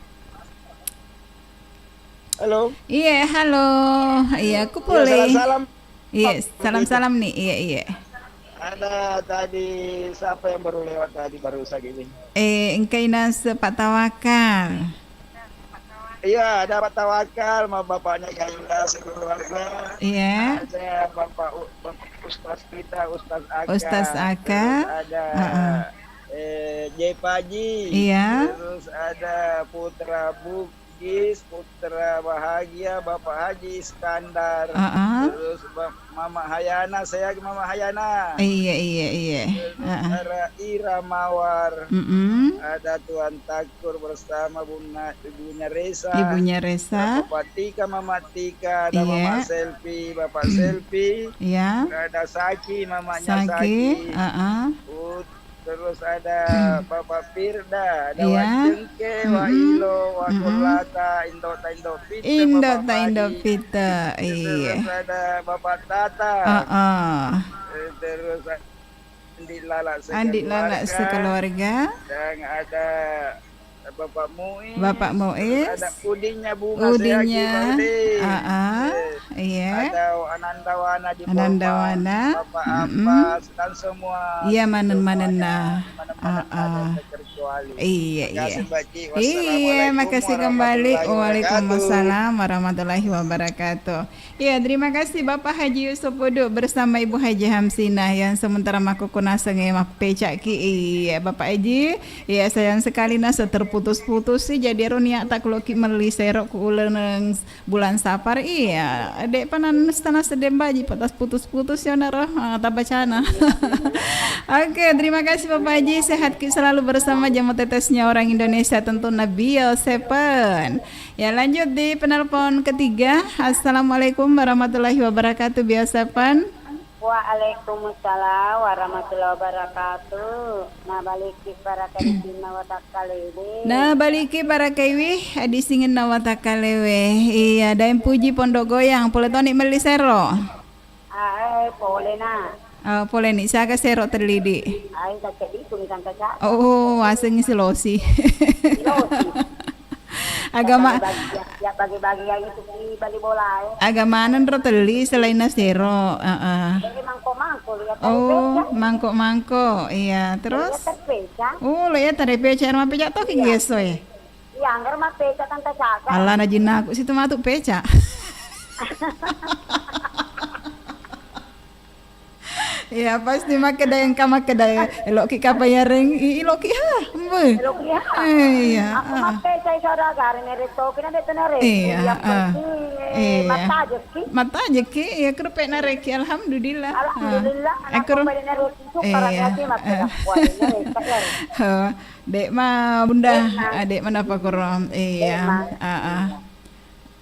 Halo. Iya, halo. Iya, aku boleh. Iya, salam-salam. Iya, salam-salam nih. Iya, iya. Ada tadi siapa yang baru lewat tadi barusan ini? Eh, engka inang se Pak Tawakal. Iya, ada Pak Tawakal, sama bapaknya Gaila sekeluarga. Iya. Ada Bapak U-, Bapak Ustaz kita, Ustaz Aka. Ustaz Aka. Terus ada, heeh, eh, J Paji. Iya. Terus ada Putra Buk. Bilqis, Putra Bahagia, Bapak Haji Iskandar, Heeh. terus Ba-, Mama Hayana, saya Mama Hayana. Iya, iya, iya. Terus Heeh. ada Ira Mawar, Mm-mm. ada Tuan Takur bersama Bunda, Ibunya Resa, Ibunya Resa. ada Bapak Tika, Mama Tika, ada Iya. Mama Selfie, Bapak Selfie, Iya. ada Saki, mamanya Saki, Saki. Heeh. Put-, Terus ada Bapak Firda, ada Iya. Wak Cengke, Wak Mm-mm. Ilo, Wak Mm-mm. Kullata, Indota, Indopita, Indota, Bapak Haji. Indopita, iya. Terus ada Bapak Tata. Heeh. Eh, terus Andi Lala Andi Lala sekeluarga. sekeluarga. Dan ada Bapak Muiz, Bapak Muiz. Terus ada Udinnya Bunga Udinnya. Seagi, Pak Udin. Ah, ah, Eh, iya. Ada Ananda Wana di Ananda Polman, Wana. Bapak Mm-mm. Abbas, dan semua Iya, maneng-manenna. Semua maneng-manenna Ah, ah. ada terkecuali. Iya, iya. Makasih, Mbak Ci. Iya, Wassalamualaikum makasih kembali. Warahmatullahi wabarakatuh. Waalaikumsalam warahmatullahi wabarakatuh. Iya, terima kasih Bapak Haji Yusuf Uduk bersama Ibu Haji Hamsinah yang sementara makkukku naseng e mappecakki. Iya, Bapak Haji, iya, sayang sekali nasa terputus-putus sih. Jadi ero niatta ku loki melli sero ku uleng bulan Sapar. Iya, de'pa nannesta sedembaji patas putus-putus ya naro, ah, tabacana. Oke, terima kasih Bapak Haji. Sehat ki selalu bersama Jamu Tetesnya Orang Indonesia, tentu Nabil Seven. Ya, lanjut di penelpon ketiga. Assalamualaikum warahmatullahi wabarakatuh, Biasapan. Waalaikumsalam warahmatullahi wabarakatuh. Nabaliki baraka disinna watakkalewe. Nabaliki barakaiwi, disingenna watakkalewe. Iya, Daeng Puji Pondok Goyang, pole toni melli sero. Ah, eh, pole na. Oh, pole ni, siaga sero tellidi. Ai, saceddi tu ni tangka ca. Oh, asengi silosi. Silosi. Agama Bagi-bagi, ya, ya, bagi-bagi yang itu di bali bola, eh. Aga maneng ro telli selain nasero. Heeh. Jadi mangko-mangko, lihat tadi Oh, beca. Mangko-mangko. Iya, terus? Lihat tadi beca. Oh, lo ya tadi beca, rumah beca toh ki Iya. geso ya? Iya, anggar mah beca tanta caga. Allah na jinnaku situ matu beca. Iya, pasti makkeda engka makkeda, eloki kapang yareng, i-, iloki ha, mbe. Eloki ha. Eh, iya, Aku ah. mappecai saudara, nere toki na dek nere. Iya, Yang ah. penting, eh, Iya. mattajekki. Mattajekki, iya, kerupek nareki, alhamdulillah. Alhamdulillah, Ah. anak Ekor- kembali nere suka Iya, rakyat mah eh. Kuat ini, ya. Oh, dek ma bunda, Dek ma. ah, dek ma napa koro. Iya, Dek ma. ah, ah.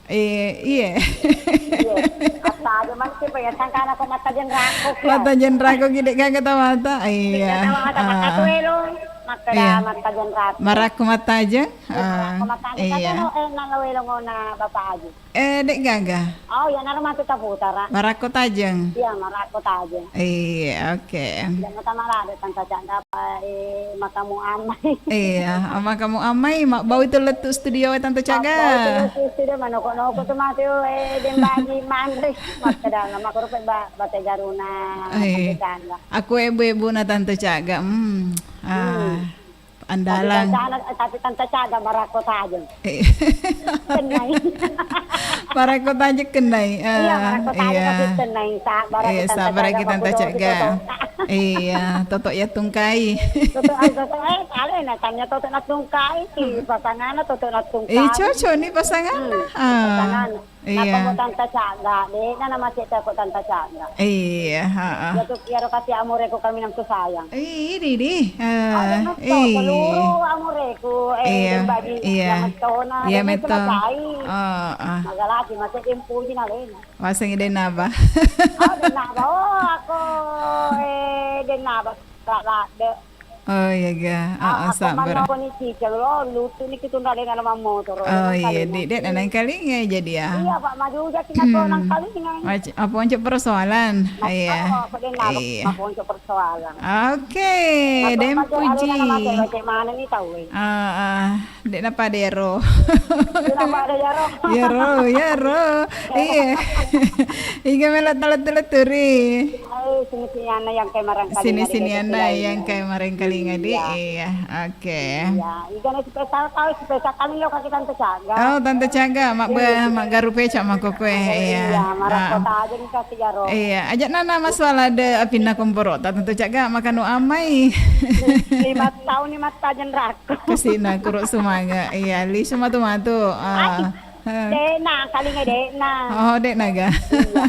Eh, iya. Iya. Atta aja masih, Pak, ya, sangkana ko mattajen rako, ya. Mattajen rako gede gaga tawata. Iya. Gaga tawata, Ah. maka tuelo, maka Iya. da mattajen rako. Marakko mattajen? Iya, Ah, marakko mattajen. iya. Kata no, eh, nang lawelo ngona Bapak Haji. Eh, dek gaga. Oh, ya, naro matu taputara. Marakko tajeng. Iya, marakko tajeng. Iya, oke. Tidak mata malah ada tangka cak Eh, makamu amai. Iya, makamu amai, ma-, bau itu lettu studio e Tante Caga. Bau itu lettu studio, manoko-noko tu mati, eh, den baji manre. Makkeda, maka rupa ba-, bate garuna, Iya. Tante Caga. Aku ebu-ebu na Tante Caga, hmm. Ah, Hmm. andalang. Tapi Tante Caga, tapi Tante Caga marakko saja. Eh. Kennai. Marakko taje kennai. Iya, Ah, marakko taje iya. Tapi kennai. Sabar Iya, ki Tante sabar Caga, ki Tante makudo Caga. Kita Iya, toto ya tungkai. Toto, ah, toto, eh, kale na tanya toto na tungkai. Ih, pasanganna toto na tungkai. Eh, cocok nih pasanganna. Hmm, Ah, pasanganna. Iya. Napa mo Tante Caga? De, na nama cek ko Tante Caga. Iya, ha, ha. Ya tu, ya ro kasih amore ko kami nang ku sayang. Ih, di, di. Ah, Ada mas to, ih. Seluruh amoreku, eh, Iya, dan bagi iya. Yang metona, Iya, dan meto. Selesai. Oh, ah. Magalaki, masih yang puji na lena. Masih ide naba. Oh, den naba. Oh, aku, eh, den naba. Ladde. Oh, iya, ga. Ah, Ah, ah, aku sabar. Manoko ni cicil, lo, lutu ni kitunda dengan mamotoro. Oh, Dengan iya, kalinga. Di, dek, nang kalinga jadi ya. Iya, Pak, maju aja kita Hmm. Nang kalinga. Mac-, apa untuk persoalan? Mas, Iya. Oh, aku den naba, Iya. Apa untuk persoalan? Oke, Apa den aja puji. Alena na macam, macam mana ni tahu, eh? Ah, ah, dek napa dero? Dek napa ada jaro? Yaro, yaro. Iya. Iga melo tala-tala turi. Eh, sini-sinianna yang kayak marengkalinga di Sini-sinianna desa yang lainnya. Kayak marengkalinga di, Iya. Iya, oke. Iya, igana spesial kau, spesial kami lo kaki Tante Caga. Oh, Tante Caga, mak Iya. Be, mak garu peca mak kokoe, iya. Iya, marah Ah. kota aja nih kasih garo. Iya, aja nana mas wala de apinna komporo, Tante Caga, makanu amai. Lima tahun, lima tahun rak. Kasina kuro sumanga. Iya, lisu matu-matu. Ah. Ai, Hah. De'na, kalinga de'na. Oh, de'na ga? Iya.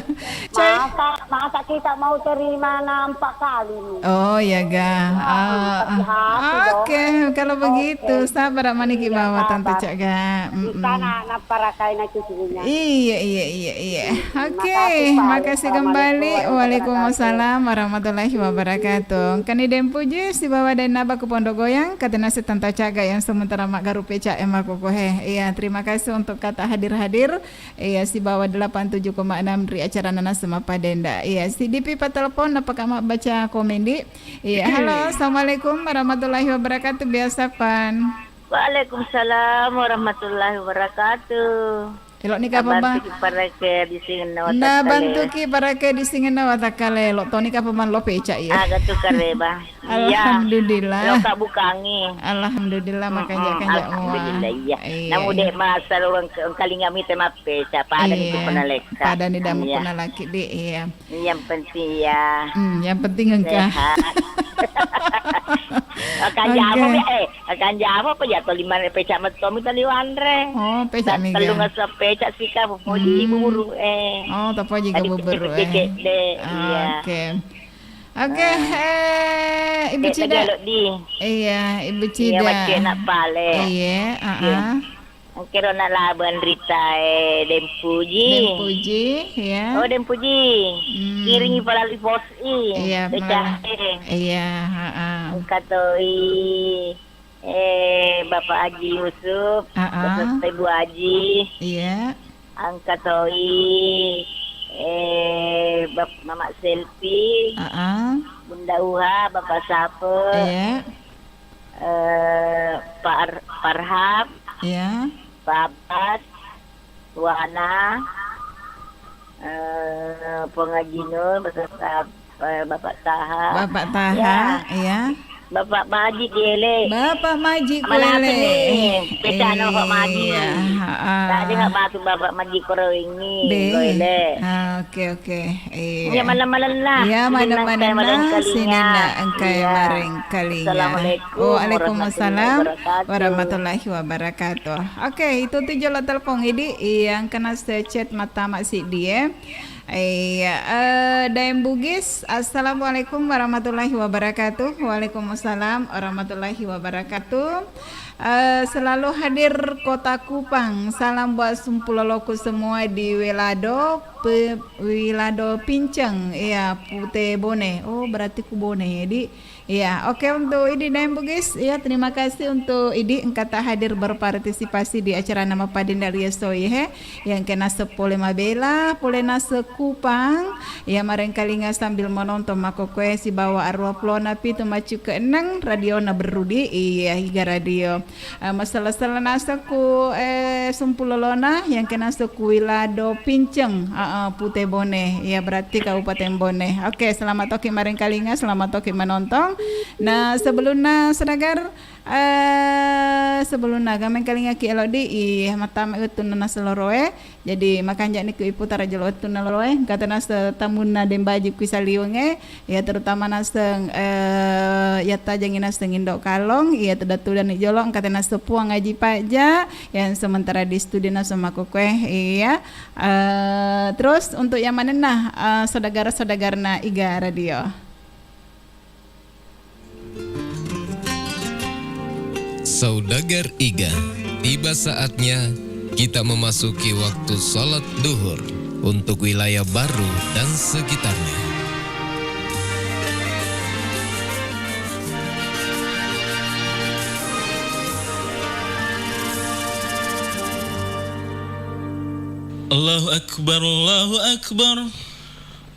Coy. Masa, masa kita mau terima nampak kali nih. Oh, iya ga. Wah, Ah, hati-hati ah. dong. Oke, kalau Oke. begitu, sabar maniki Iya, bawa Tante sabar. Cak ga. Mm-mm. Kita nak, nak parakai na cucunya. Iya, iya, iya, iya. Terima Oke, kasih, Pak. Makasih kembali. Assalamualaikum warahmatullahi wabarakatuh. Waalaikumsalam warahmatullahi wabarakatuh. Kani Dempuji, sibawa Dainaba ku Pondok Goyang, katena setanta caga yang sementara mak garu peca ema kokohe. Iya, terima kasih untuk kata hadir-hadir. Iya, sibawa delapan tujuh koma enam ri acara Nanasema Padenda. Iya, sidipi pa telepon, napaka mak baca komen di. Iya, halo, assalamualaikum warahmatullahi wabarakatuh. Biasa pan. Waalaikumsalam warahmatullahi wabarakatuh. Elo ni kapang, Bang? Nabantuki parake di singenna watakkale. Nabantuki parake di singenna watakkale. Elo toni kapang, Bang, lo peca, iya. Aga tu kareba. Iya. Alhamdulillah. Lo kabukangi. Alhamdulillah, Mm-mm, makanja-kanja mua. Alhamdulillah, iya. Iya, Namu iya. dek masa lo engkalinga mite mapeca, pada ni Iya. kupuna leka. Pada ni damu Iya. kuna laki di, iya. Yang penting ya. Hmm, yang penting engka. Sehat. Akan Oke. jama mi, eh, akan jama apa ya? Atau lima peca metomi tadi wanre. Oh, peca mi ga? Tellung asa peca sika, poji Hmm. buburu, eh. Oh, topoji ga Tadi buburu, eh. Cekek deh, Ah, iya. Oke. Oke, Ah. eh, Ibu Eh, Cida. Tadi alo di. Iya, Ibu Iya, Cida. Wacce nak pale. Iya, Iya. ah, ah. Engkero na labeng ritae Dempuji. Dempuji, ya. Oh, Dempuji. Hmm. Kiringi palalu pos i. Iya, Beca melalui. eh. Iya, ha-ha. Engka toi, eh, Bapak Haji Yusuf, Ha-ha. Bapak Ibu Haji. Iya. Engka toi, eh, Bap-, Mamak Selfie. Ha-ha. Bunda Uha, Bapak Sape. Iya. Eh, Pak Ar-, Farhab, Iya. Pak Abbas, Wana, eh, Pengaji Nur, beserta, eh, Bapak Taha. Bapak Taha, Ya. iya. Bapak Maji Gele. Bapak Maji Mana Gele. tu ni? Pecah no Pak Maji. Iya, ha-ah. Tak dengar batu Bapak Maji Koro ini. Be. Gele. Ah, oke, oke. Iya. Iya, malam-malam lah. Iya, malam-malam lah. Sininna engkai Iya. marengkalinga. Assalamualaikum Waalaikumsalam warahmatullahi wabarakatuh. warahmatullahi wabarakatuh. Oke, itu tu jolo telepon idi yang kena secet mata mak sidi, eh. Iya, eh, Daeng Bugis, assalamualaikum warahmatullahi wabarakatuh. Waalaikumsalam warahmatullahi wabarakatuh. Eh, selalu hadir Kota Kupang. Salam buat sumpuloloku semua di Welado, Pe-, Wilado Pinceng, iya, Pute Bone. Oh, berarti ku Bone, ya, Di. Iya, oke, untuk idi Daeng Bugis, ya, terima kasih untuk idi engkata hadir berpartisipasi di acara Nama Padenda Liesoi, he. Yang kena sepole mabela, pole nase Kupang, ya, marengkalinga sambil menonton makkokkoe sibawa arua pulona pitu maccu ke eneng, radiona Berrudi, iya, Iga Radio. Eh, masella-sella naseng ku, eh, sumpulolona, yang kena naseng ku Wilado Pinceng, eh, eh, Pute Bone, ya, berarti Kabupaten Bone. Oke, selamat toki marengkalinga, selamat toki menonton. Nah, sebelumnya, Sedagar, eh, sebelumnya, gameng kalingaki elo di, ih, matama wettunna naseloroe. Jadi, makanja'ni ku iputara jolo wettunna loloe, engka tenase tamunna Dembaji ku Saliweng e, ya, terutama naseng, eh, ya tajangi naseng Indo Kalong, iya, tudang-tudang ni jolo, engka tenase Puang Aji Paja, yang sementara di studio naseng makkokkoe, iya. Eh, terus untuk yang manenna, eh, saudara-saudarana Iga Radio. Saudagar Iga, tiba saatnya kita memasuki waktu salat duhur untuk wilayah Baru dan sekitarnya. Allahu Akbar, Allahu Akbar.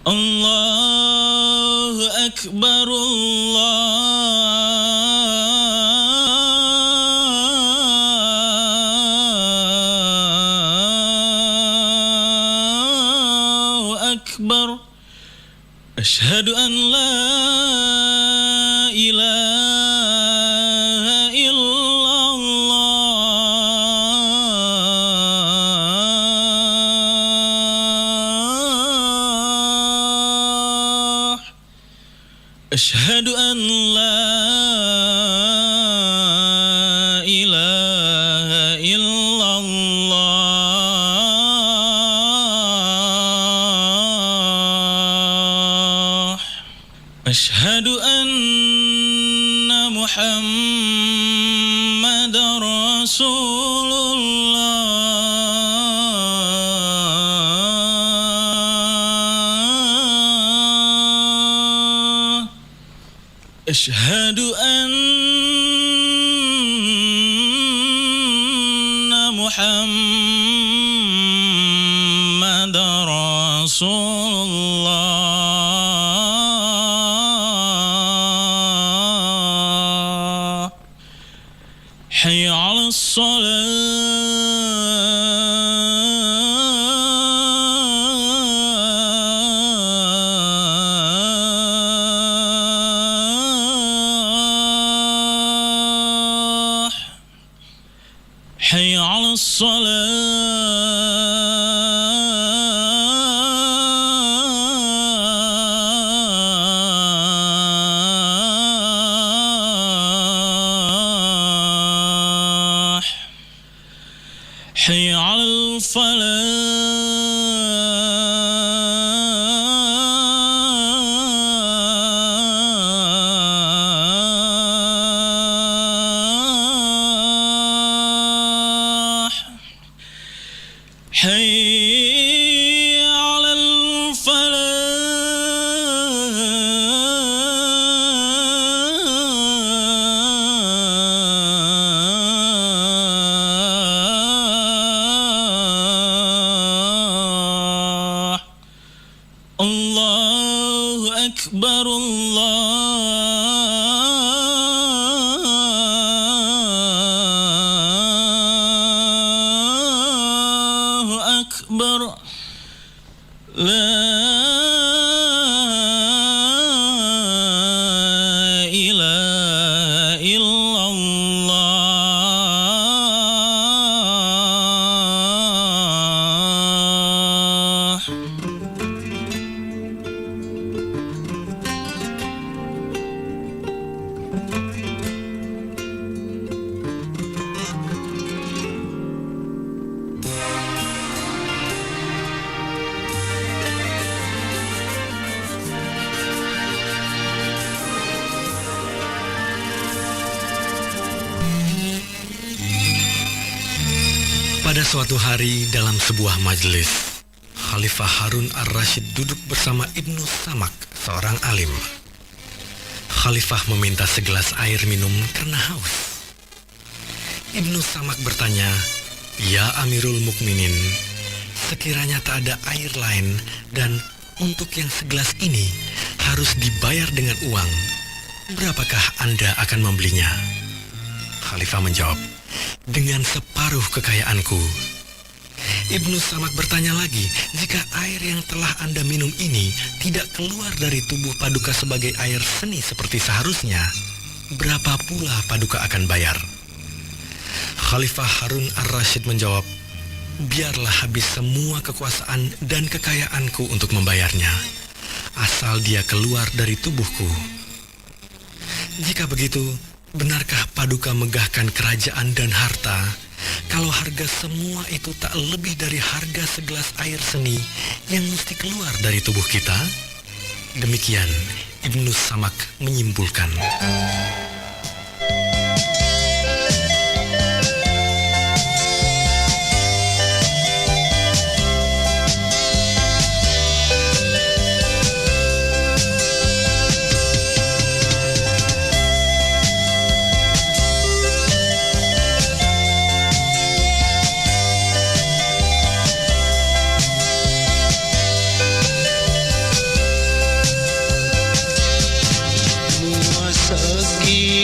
Allahu Akbar, Allahu Akbar. أشهد أن لا إله إلا الله. أشهد أن لا إله إلا الله. أشهد أن محمدا رسول الله. أشهد أن محمدا رسول الله. حي على الصلاة. حي على الصلاة. حي على الفلاح. حي على الفلاح. الله أكبر، الله أكبر. لا إله إلا الله. Pada suatu hari, dalam sebuah majelis, Khalifah Harun Ar-Rasyid duduk bersama Ibnu Samak, seorang alim. Khalifah meminta segelas air minum karena haus. Ibnu Samak bertanya, "Ya Amirul Mukminin, sekiranya tak ada air lain dan untuk yang segelas ini harus dibayar dengan uang, berapakah Anda akan membelinya?" Khalifah menjawab, "Dengan separuh kekayaanku." Ibnu Samak bertanya lagi, "Jika air yang telah Anda minum ini tidak keluar dari tubuh Paduka sebagai air seni seperti seharusnya, berapa pula Paduka akan bayar?" Khalifah Harun Ar-Rasyid menjawab, "Biarlah habis semua kekuasaan dan kekayaanku untuk membayarnya, asal dia keluar dari tubuhku." "Jika begitu, benarkah Paduka megahkan kerajaan dan harta, kalau harga semua itu tak lebih dari harga segelas air seni yang mesti keluar dari tubuh kita?" Demikian Ibnu Samak menyimpulkan. Muasaki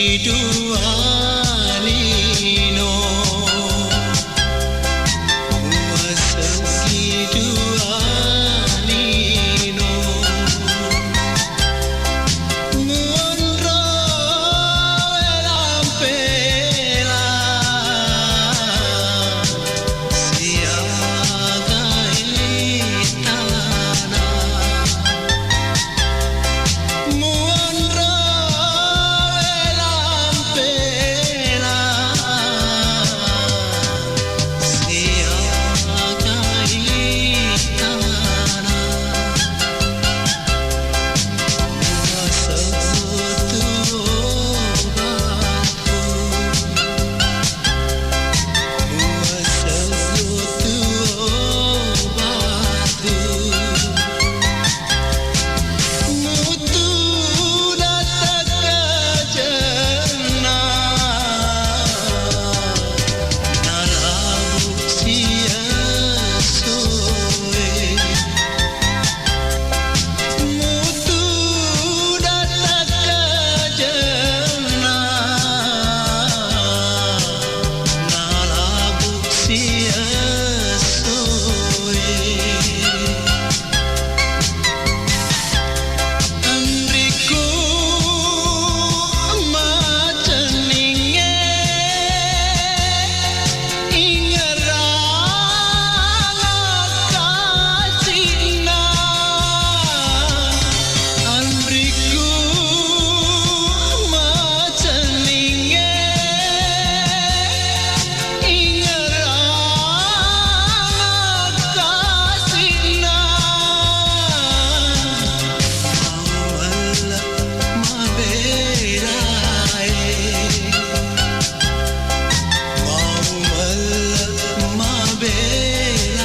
Belae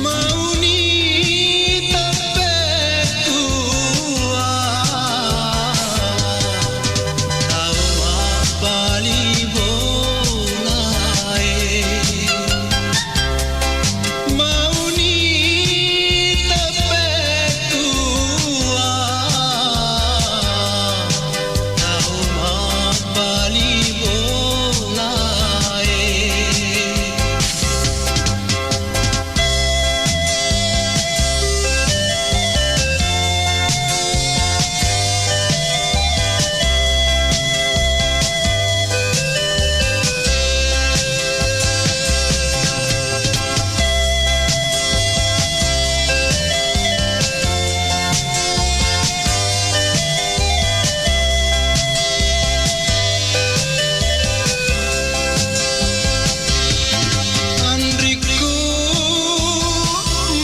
mauni teppettua, tau mappali bolae. Mauni teppettua, tau mappali bolae. Anrikku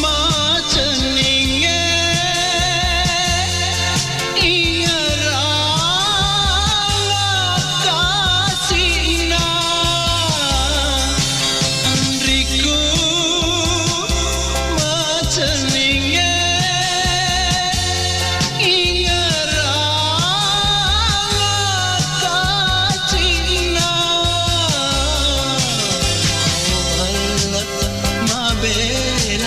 macenninge ingerang kasi'na. Anrikku macenninge ingerang kasi'na. Mabelae,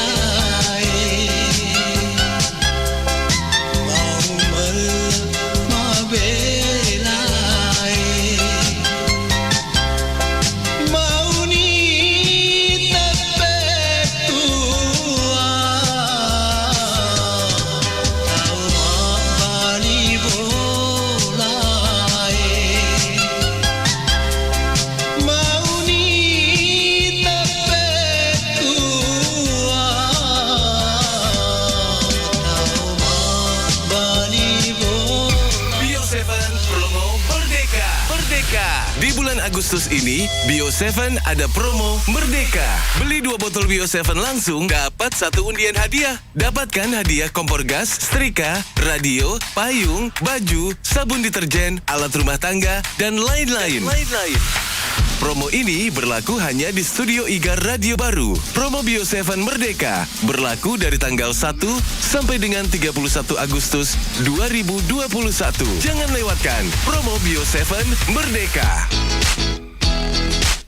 mau mella mabelae. Mauni teppettua, tau mabbali bolae. Mauni teppettua, tau mabbali bo- Bio Seven promo Merdeka. Merdeka. Di bulan Agustus ini, Bio Seven ada promo Merdeka. Beli dua botol Bio Seven langsung, dapat satu undian hadiah. Dapatkan hadiah kompor gas, setrika, radio, payung, baju, sabun deterjen, alat rumah tangga, dan lain-lain. Lain-lain. Promo ini berlaku hanya di Studio Igar Radio Baru. Promo Bio Seven Merdeka berlaku dari tanggal satu sampai dengan tiga puluh satu Agustus dua ribu dua puluh satu. Jangan lewatkan promo Bio Seven Merdeka.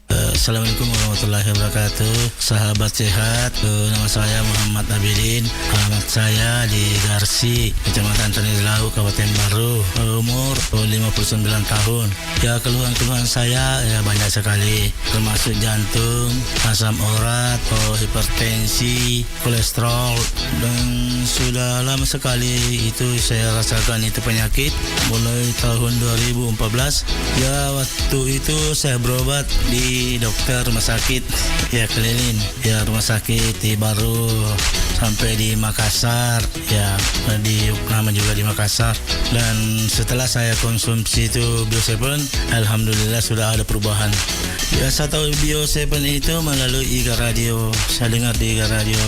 Eh, Assalamualaikum warahmatullahi wabarakatuh. Sahabat sehat, eh, nama saya Muhammad Abidin. Alamat saya di Garsi, Kecamatan Tanilau, Kabupaten Baru. Eh, umur, eh, lima puluh sembilan tahun. Ya, keluhan-keluhan saya, ya, banyak sekali, termasuk jantung, asam urat, eh, hipertensi, kolesterol, dan sudah lama sekali itu saya rasakan itu penyakit, mulai tahun dua ribu empat belas. Ya, waktu itu saya berobat di dokter rumah sakit, ya, keliling, ya, rumah sakit di Baru sampai di Makassar, ya, di Uknama juga di Makassar. Dan setelah saya konsumsi itu Bio Seven, alhamdulillah sudah ada perubahan. Ya, saya tahu Bio Seven itu melalui Iga Radio. Saya dengar di Iga Radio.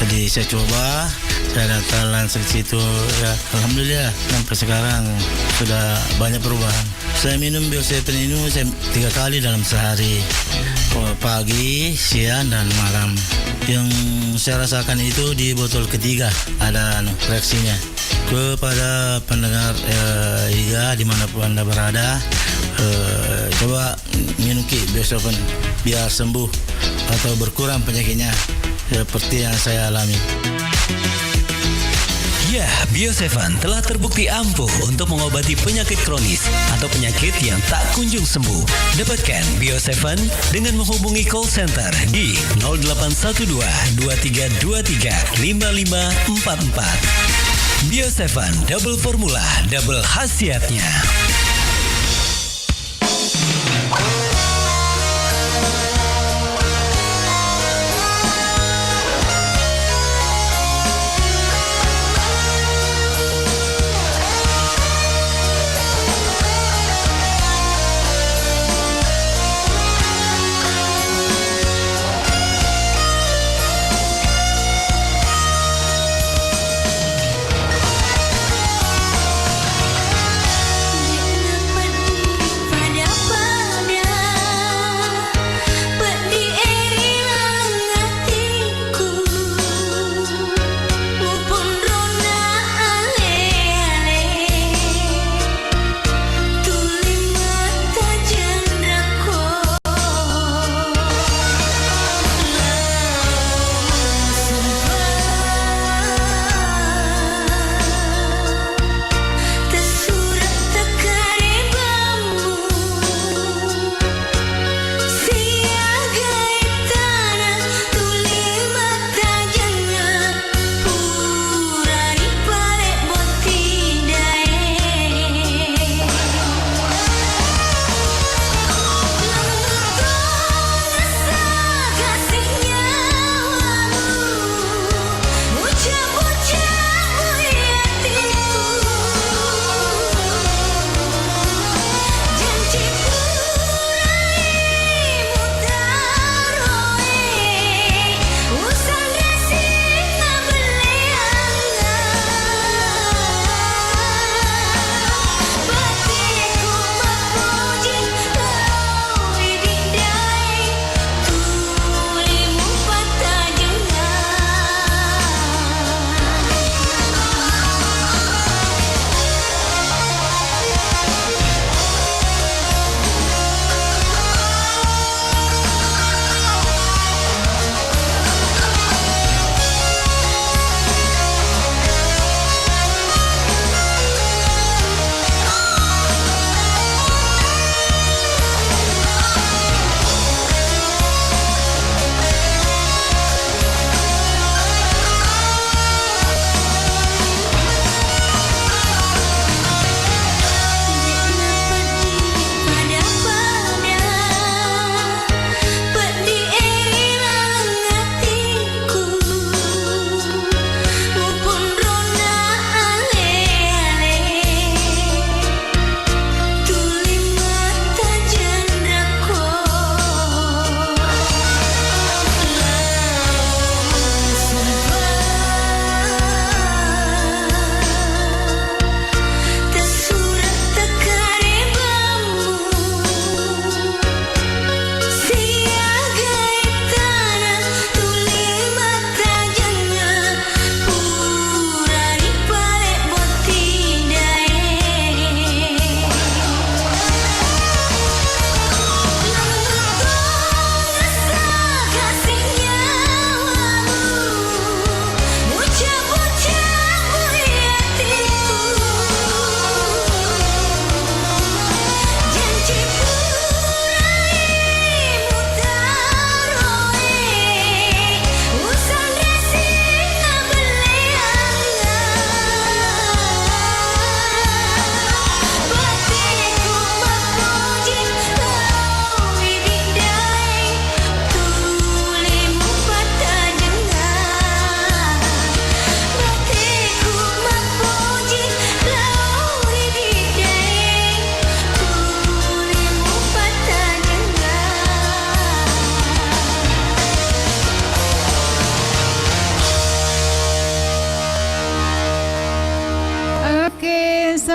Jadi saya coba, saya datang langsung situ. Ya, alhamdulillah sampai sekarang sudah banyak perubahan. Saya minum Bio Seven ini saya tiga kali dalam sehari. Oh, pagi, siang, dan malam. Yang saya rasakan itu di botol ketiga ada, anu, reaksinya. Kepada pendengar, eh, Iga dimanapun Anda berada, eh, coba minum ki Bio Seven biar sembuh atau berkurang penyakitnya seperti yang saya alami. Ya, Bio Seven telah terbukti ampuh untuk mengobati penyakit kronis atau penyakit yang tak kunjung sembuh. Dapatkan Bio Seven dengan menghubungi call center di nol delapan satu dua, dua tiga dua tiga, lima lima empat empat. Bio Seven, double formula, double khasiatnya.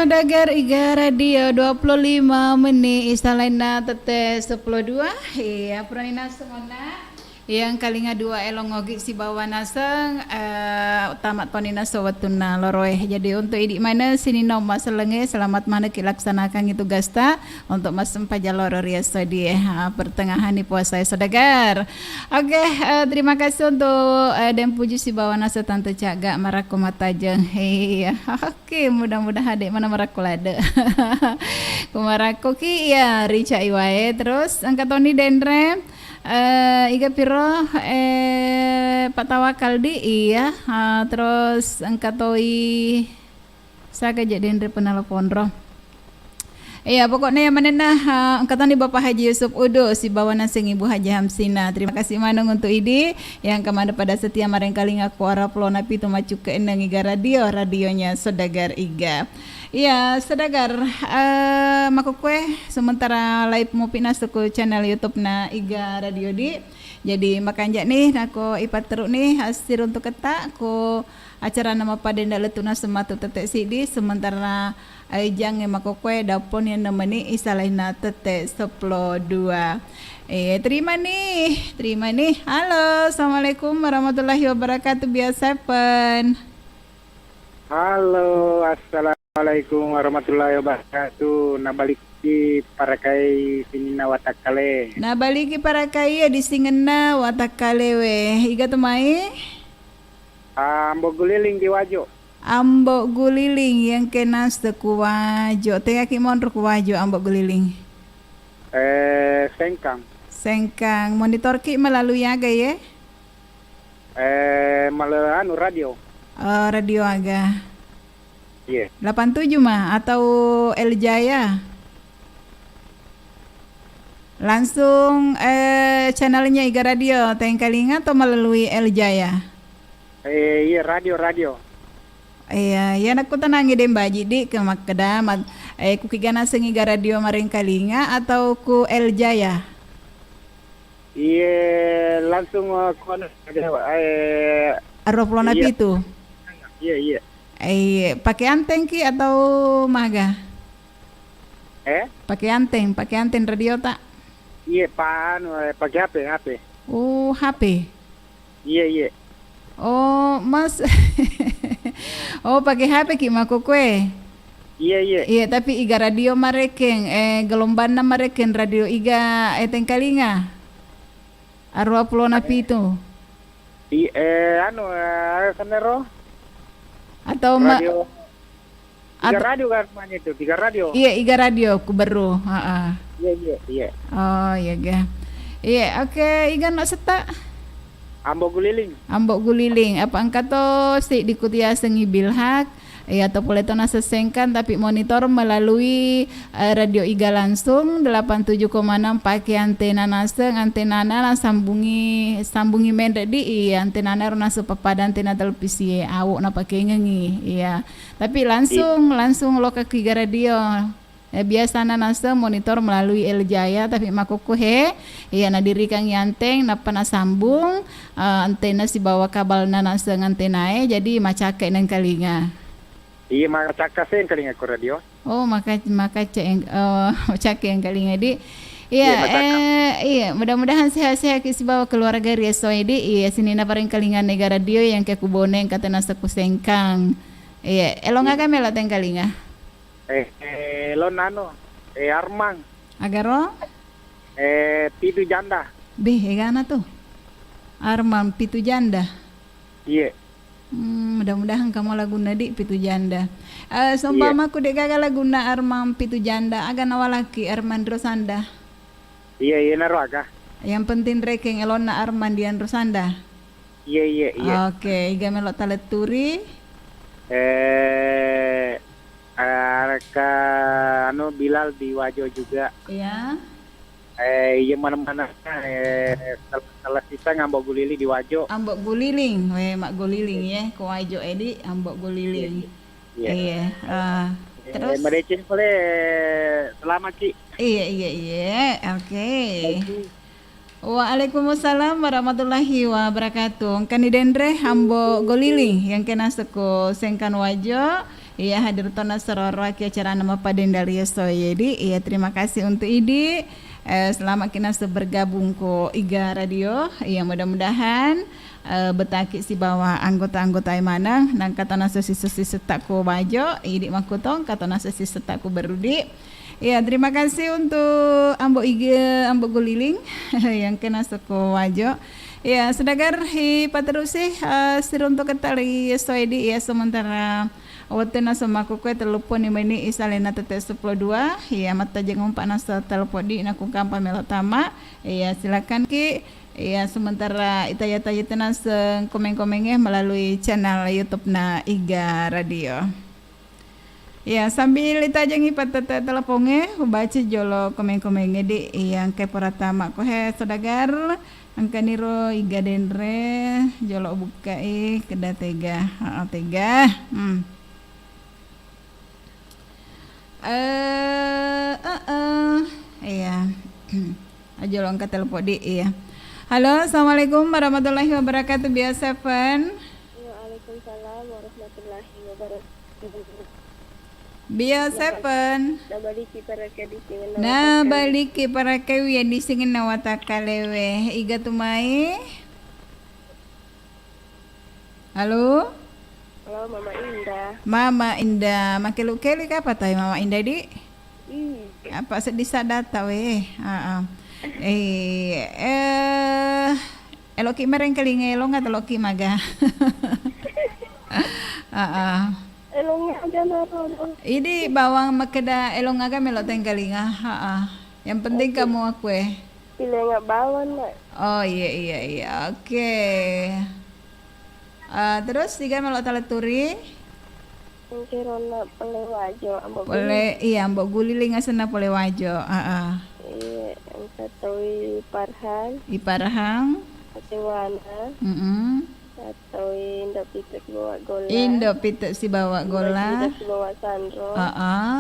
Dagar Iga Radio, dua puluh lima menit, isalainna tette seppulo dua. Iya, purani naseng onna. Iya, engkalinga dua elong ogi sibawa naseng, eh, tamat toni naso wettunna loroe. Jadi, untuk idi maneng sininna umma sellengnge, selamat manekki laksanakangngi tugasta untuk massempajang loro ri esodie. Ha, pertengahan ni puasa, eh, saudagar. Oke, eh, terima kasih untuk, eh, Deng Puji sibawa naseng Tante Caga, marakko matajeng. Iya. Oke, mudah-mudahan de' mana marakko ladde'. Ku marakko ki iya rica iwae. Terus engka toni denre, eh, iga piro, eh, Pak Tawakal di iya. Ah, terus engka toi saga je denre penelpon ro. Iya, pokoknya yang mana nah, ah, engka toni Bapak Haji Yusuf Udu sibawa naseng Ibu Haji Hamsina. Terima kasih maneng untuk idi. Yang kemana pada setia marengkalinga ku araplo napitu maccukke enneng Iga Radio, radionya saudagar Iga. Iya, saudagar, eh, makkukue sementara live mopi naseng ku channel YouTube na Iga Radio di. Jadi makanja ni nako ipatteru ni hasil untuk keta ku acarana mappadenda lettu naseng matu tette siddi sementara Aijangnge makkukue dapponi enneng meni isalainna tette seppulo dua. Eh, terima ni, terima ni. Halo, assalamualaikum warahmatullahi wabarakatuh. Biasa pen. Halo, assalamualaikum warahmatullahi wabarakatuh. Nabaliki parakai sininna watakkale. Nabaliki parakai ya di singenna watakkale we. Iga tu mai? Ambo Guliling di Wajo. Ambo Guliling, yang kena sekuwajo. Tengaki monro kuwajo, Ambo Guliling. Eh, Sengkang. Sengkang. Monitor ki melalui aga ye? Eh, male-, anu, radio. Oh, radio aga. Iya. Delapan tujuh mah atau El Jaya? Langsung, eh, channelnya Iga Radio, Tengkalinga atau melalui El Jaya? Eh, iya, radio, radio. Iya, iya, nakku tanangi deng baji di ke makkeda, mat-, eh, ku kiga naseng Iga Radio Marengkalinga atau ku El Jaya? Iya, langsung, eh, ku anu, eh, Arua pulona iya. Pitu? Iya, iya. Iya, pakai anteng ki atau maga? Eh? Pakai anteng, pakai anteng radio tak? Iya, pa-, anu, eh, pakai H P, H P. Oh, H P. Iya, iya. Oh, Mas. Oh, pakai H P ki makkukue? Iya, iya. Iya, tapi Iga Radio marekeng, eh, gelombanna marekeng Radio Iga, eh, Tengkalinga. Arua pulona pitu. I-, eh, anu, eh, senero? Atau ma-, radio. Tiga atau radio kan namanya itu, tiga radio. Iya, Iga Radio, ku beru. Heeh. Iya, iya, iya. Oh, iya ga. Iya, oke, Iga no setta. Ambo Guliling. Ambo Guliling. Apa engka to si dikutiasengi Bilhak? Iya, to pole to naseng Sengkang, tapi monitor melalui, eh, Radio Iga langsung, delapan tujuh koma enam, pakai antena naseng, antenana nasambungi, sambungi menre di, iya, antenana ro naseng pappada antena televisi, awo napakengengi, iya. Tapi langsung, iya. Langsung loka ki Iga Radio. Eh, biasana naseng monitor melalui El Jaya, tapi makkukue he, iya, nadirikangi anteng, nappa nasambung, eh, antena sibawa kabalna naseng antenae, jadi macake nengkalinga. Iya, macakka Sengkalinga ko radio. Oh, maka-, makaca yang, oh, macake Engkalinga di. Iya, iya, macakka. Eh, iya, mudah-mudahan sehat-sehat ki sibawa keluarga ri esso e di. Iya, sininna parengkalinga Iga Radio yang ke kuboneng katena seku Sengkang. Iya, elong aga melo Tengkalinga? Eh, eh, elong anu, eh, Armang. Agaro? Eh, Pitu Janda. Beh, egana tu. Armang Pitu Janda. Iya. Hmm, mudah-mudahan kamu lagunna di Pitu Janda. Eh, iya. Seumpamaku de gaga lagunna Armang Pitu Janda, aga nawalaki Armang Rosanda? Iya, iya, naro aga. Yang penting rekeng elonna Armang Dian Rosanda. Iya, iya, iya. Oke, iga melo taletturi? Eh, eh, ke anu Bilal di Wajo juga. Iya. Eh, iya, mana-mana, eh, sel-, selesita Ambo Guliling di Wajo. Ambo Guliling, we, Mak Guliling, iya, ya, ke Wajo edi, Ambo Guliling. Iya, iya. Iya, eh, eh, terus? Madeceng pole, selamat ki. Iya, iya, iya, oke. Thank you. Waalaikumsalam warahmatullahi wabarakatuh. Engkani denre Ambo Guliling yang kena seko Sengkang Wajo. Iya, hadir tona seroro ki acarana mappadendali esso, Idi. Iya, terima kasih untuk Idi. Eh, selamat kina se-, bergabung ko Iga Radio. Iya, mudah-mudahan, eh, betaki sibawa anggota-anggota e maneng, nangka tona sesi-sesi setak ko Bajo, Idi makkutong, katona sesi setak ko Berudi. Iya, terima kasih untuk Ambo Iga, Ambo Guliling yang kena seko Wajo. Iya, sedagar hi paterusi, eh, siruntu ketali esso Idi, iya, sementara wettu naso makkukue telluppuni meni isalena tette seppulo dua. Iya, mattajeng umpa naso telepon di nakungkampa melo tama. Iya, silakan ki. Iya, sementara itaya-taya tenaseng komeng-komenge melalui channel YouTube na Iga Radio. Iya, sambil itajengi pattette teleponge, ubaca jolo komeng-komenge di. Iya, engka pura tama ko he saudagar. Engkaniro Iga denre jolo bukkai keda tega. Heeh, tega. Hmm. Eh, eh, eh. Iya. Ajolo engka telepon di, iya. Halo, assalamualaikum warahmatullahi wabarakatuh, Bio Seven. Waalaikumsalam warahmatullahi wabarakatuh. Bio Seven. Nabaliki paraka di sini. Nabaliki paraka wi di sini na watakkalewe. Iga tu mai? Halo? Halo, Mama Indah. Mama Indah, makkelu-kelu ka apa tai Mama Indah, di? Iya. Apa sedih sadata we? Heeh. Eh, eh, eloki merengkelinga elong atau eloki maga? Heeh. Elong aja naro. Idi bawang makkeda elong aga melo tengkalinga. Heeh. Yang penting kamu aku eh. Pilenga bawang, Nak. Oh, iya, iya, iya. Oke. Eh, terus tiga melo taleturi? Engke ronna pole Wajo, Ambo Pole, Guliling. Iya, Ambo Guliling asenna pole Wajo. Heeh. Iya, engka toi Parhang. I Parhang. Atewana. Mm-mm. Toi Indo Pite sibawa Golla. Indo Pite sibawa Golla. Indo Pite sibawa Sanro. Heeh.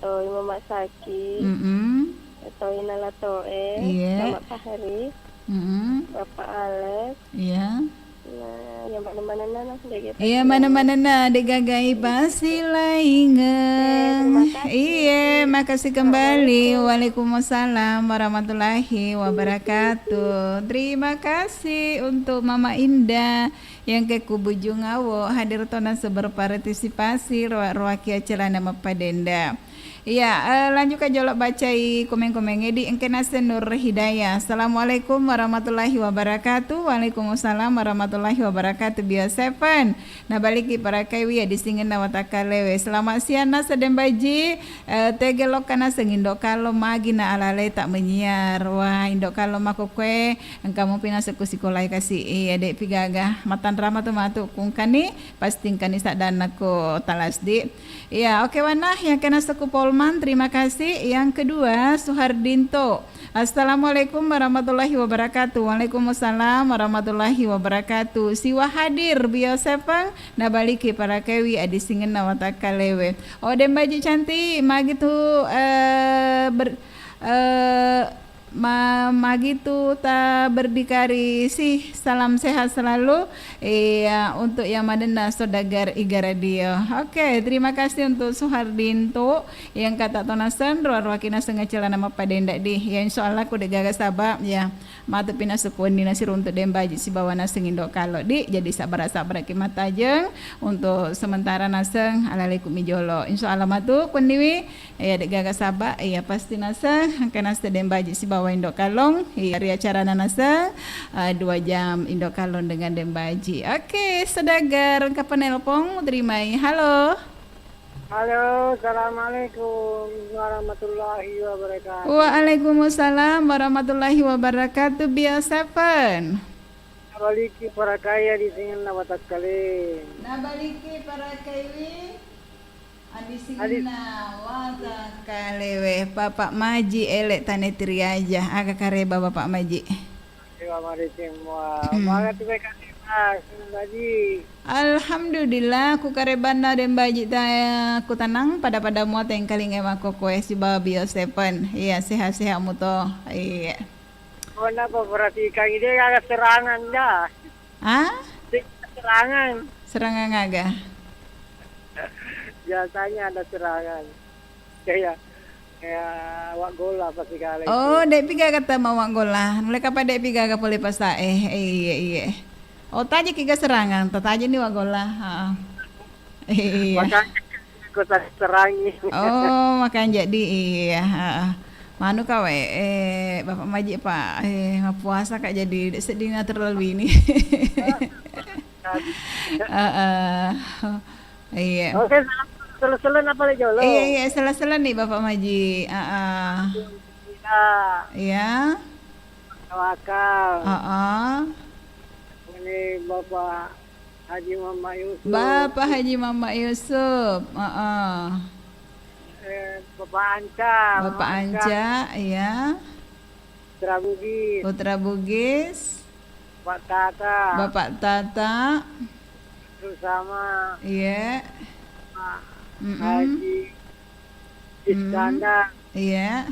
Toi Mama Saki. Mm-mm. Toi Nala Toe. Iya. Mama Fahri. Mm-mm. Bapak Alex. Iya. Nah, yang mana-mana nah, dege. Iya, mana-mana nah, degagai pasti lainge. Oke, terima kasih. Iya, makasih kembali. Assalamualaikum. Waalaikumsalam warahmatullahi wabarakatuh. Terima kasih untuk Mama Indah. Yang ke kubujung awo hadir tona seberpartisipasi roa-roaki acarana mappadenda. Iya, eh, lanjut ka jolo bacai komeng-komeng edi engke naseng Nur Hidayah. Assalamualaikum warahmatullahi wabarakatuh. Waalaikumsalam warahmatullahi wabarakatuh. Bio Seven. Nabaliki parakai wi adisingenna watakkalewe. Selamat siang naseng Dembaji. Eh, tege lokka naseng Indo Kallo magi na alale tak menyiar. Wah, Indo Kallo makkokkoe engka mopi naseng ku sikolai kasi. Iya, de' pi gaga. Matanrama tu matu kungkani, pasti engkani saddanna ko talasdi. Iya, oke Wana, yang kena seku Polman, terima kasih. Yang kedua, Suhardinto. Assalamualaikum warahmatullahi wabarakatuh. Waalaikumsalam warahmatullahi wabarakatuh. Siwa hadir, Bio Seven, nabaliki parakewi adisingenna watakkalewe. Oh, Dembaji cantik, magi tu, eh, ber-, eh, ma-, magi tu ta berdikari sih. Salam sehat selalu. Iya, untuk yang madenna saudagar Iga Radio. Oke, terima kasih untuk Suhardinto yang kata tona senro arwaki naseng acelana mappadenda di. Ya, insya Allah ku de' gaga saba, ya. Matu pi naseng kuwenni nasiruntu Dembaji sibawa naseng Indo Kalo di. Jadi sabbara-sabbaraki mattajeng untuk sementara naseng alaleku mi jolo. Insya Allah matu kuwenniwi, iya, de' gaga saba, iya, pasti naseng engka naseng Dembaji sibawa Indo Kalong, iya, ri acarana naseng, eh, dua jam Indo Kalong dengan Dembaji. Oke, saudagar, engka penelpon, terimai. Halo. Halo, assalamualaikum warahmatullahi wabarakatuh. Waalaikumsalam warahmatullahi wabarakatuh, Bio Seven. Nabaliki parakaya adisingenna watakkale. Nabaliki parakaiwi adisingenna watakkalewe. Bapak Maji ele' tane tiri aja. Aga kareba Bapak Maji? Dewa mari semua. Mm-mm. Maga tu baik hati, Mas. Baji. Alhamdulillah, ku karebanna Dembaji ta, ku tenang, pada-pada mua tengkalinga makkokkoe sibawa Bio Seven. Iya, sehat-sehat muto. Iya. Oh, napa perhatikan ide ada serangan dah. Ah? Ada serangan. Serangan aga? Biasanya ada serangan. Kayak, kayak wak gola pasti kalah itu. Oh, de'pi gaga tama wak gola. Mulai kapan de'pi gaga pole pasa eh. Eh, iya, iya. Oh, tajaki ga serangan, tatajani wak gola. Heeh. Iya. Makanya kok tak serangi. Oh, makanya jadi iya. Heeh. Manu ka wae, eh, Bapak Maji, Pak, eh, mappuasa ka jadi seddina terlalu ini. Heeh. Iya. Oke, sela-, sela-sela apa lagi, Jolo? Iya, iya, sela-sela nih, Bapak Maji. Heeh. Iya. Iya. Wakal. Heeh. Ini Bapak Haji Muhammad Yusuf. Bapak Haji Muhammad Yusuf. Heeh. Eh, Bapak Anca, Bapak Mama Anca. Anca, iya. Putra Bugis. Putra Bugis. Bapak Tata. Bapak Tata. Terus sama. Iya. Pak Mm-mm. Haji Mm. Iskandar. Iya.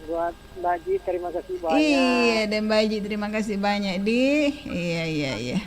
Buat Mbak Ji, terima kasih banyak. Iya, dan Mbak Ji, terima kasih banyak, Di. Iya, iya, iya.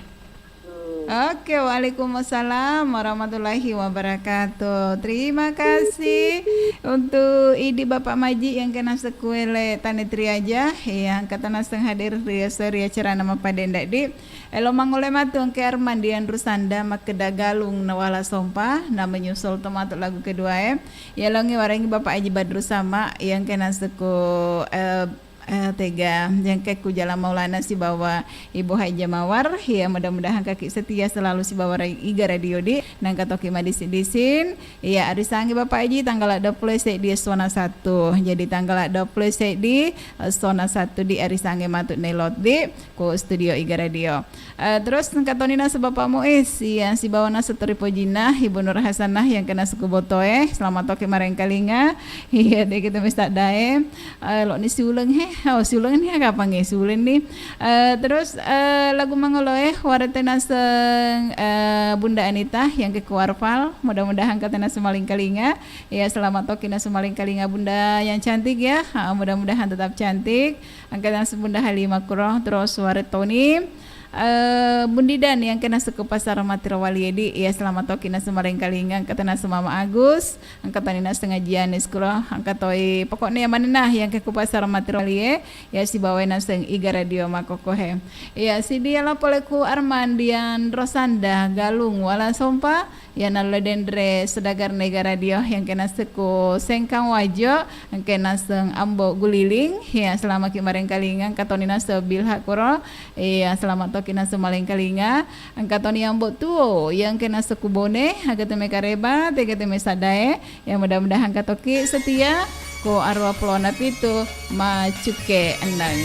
Oke, waalaikumsalam warahmatullahi wabarakatuh. Terima kasih untuk Idi Bapak Maji yang kena sekuele Tani Triaja, yang kata naseng hadir ri seri acara nama pada ndak di. Elo mangole matu engke Armandian Rusanda makkeda galung nawala sompa, na menyusul to matu lagu kedua e. Yalongi warengi Bapak Haji Badrus Sama yang kena seku, eh, Eh, tega, jangkekku Jalan Maulana sibawa Ibu Haja Mawar. Ya, mudah-mudahan kaki setia selalu sibawa ra-, Iga Radio di. Nangka toki madisi-disin. Ya, arisangi Bapak Haji tanggal dua puluh seddi essona Sattu. Jadi tanggal dua puluh seddi essona Sattu di arisangi matu nelot di ko studio Iga Radio. Eh, terus engka toni naseng Bapak Muiz, iya, sibawa naseng Tori Pojinna, Ibu Nur Hasanah yang kena suku botoe, selamat toki marengkalinga. Iya, deh kita mesta dae. Eh, lo ni siuleng he, oh siuleng ni kapang he, siuleng ni. Eh, terus, eh, lagu mangoloe, warete naseng, eh, Bunda Anita yang ke Kuarval, mudah-mudahan kata naseng malingkalinga. Iya, selamat toki naseng malingkalinga Bunda yang cantik ya. Ha, mudah-mudahan tetap cantik. Engka naseng Bunda Halimah kuro, terus warete toni. Eh, Bundidan yang kena suku pasar Matiro Wali Edi, iya selamat toki naseng marengkalinga, engka toni naseng Mama Agus, engka toni naseng Ajianis kuro, engka toi pokoknya yang mana nah yang ke ku pasar Matiro Wali e, ya sibawa naseng Iga Radio makokohe. Iya, sidi elo pole ku Armandian Rosanda, Galung, Wala Sompa, Iya nallo denre sedagar nega radio yang kena seku Sengkang Wajo, yang kena seng Ambo Guliling, ya selama ki marengkalinga, engka toni naseng Bilha kuro, iya selamat toki naseng malengkalinga, engka toni Ambo Tuo, yang kena seku Bone, aga teme kareba, tega teme sadae, ya mudah-mudahan engka toki setia, ko arwa pulona pitu, macukke endang.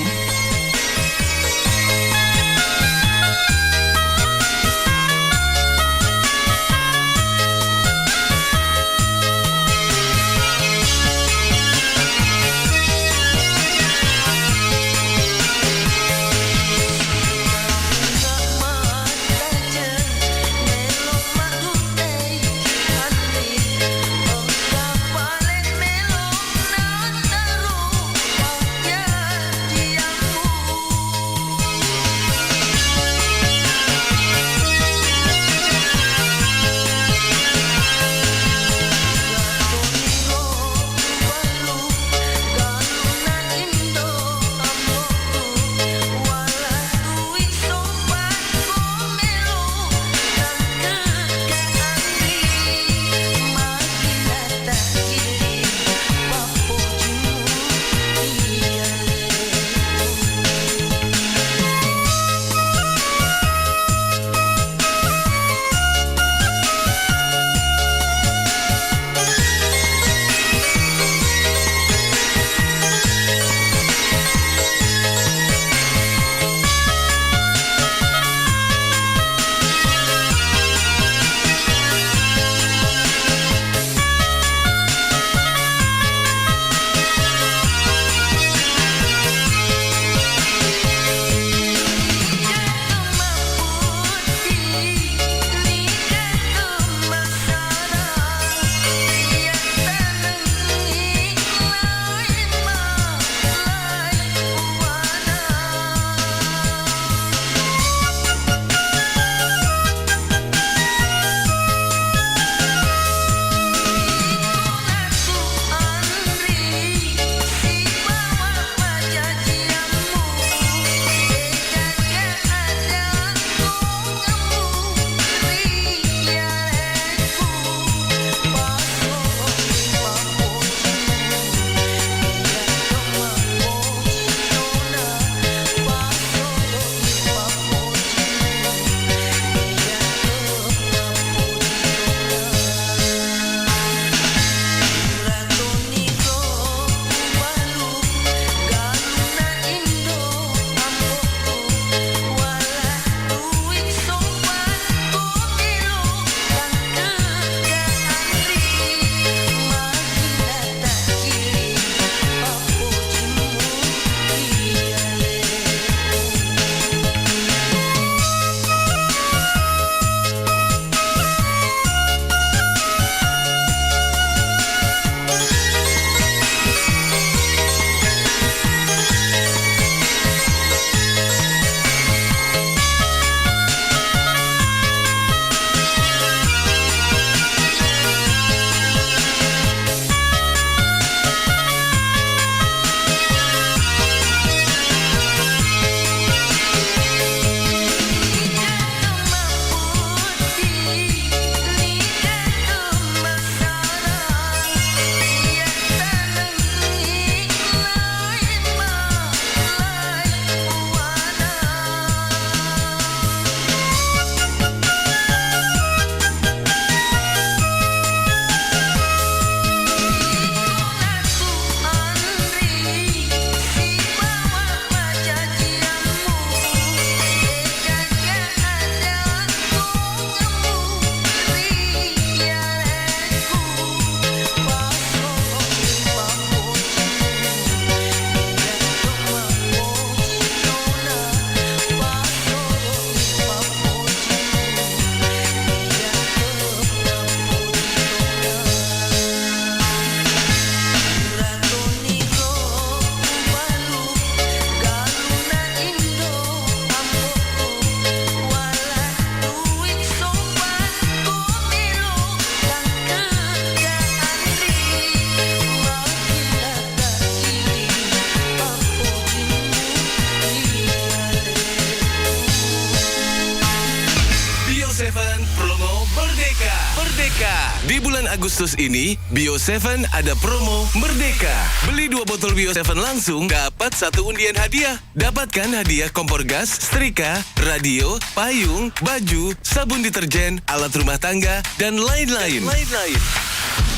Di bulan Agustus ini, Bio tujuh ada promo Merdeka. Beli dua botol Bio tujuh langsung, dapat satu undian hadiah. Dapatkan hadiah kompor gas, setrika, radio, payung, baju, sabun deterjen, alat rumah tangga, dan lain-lain.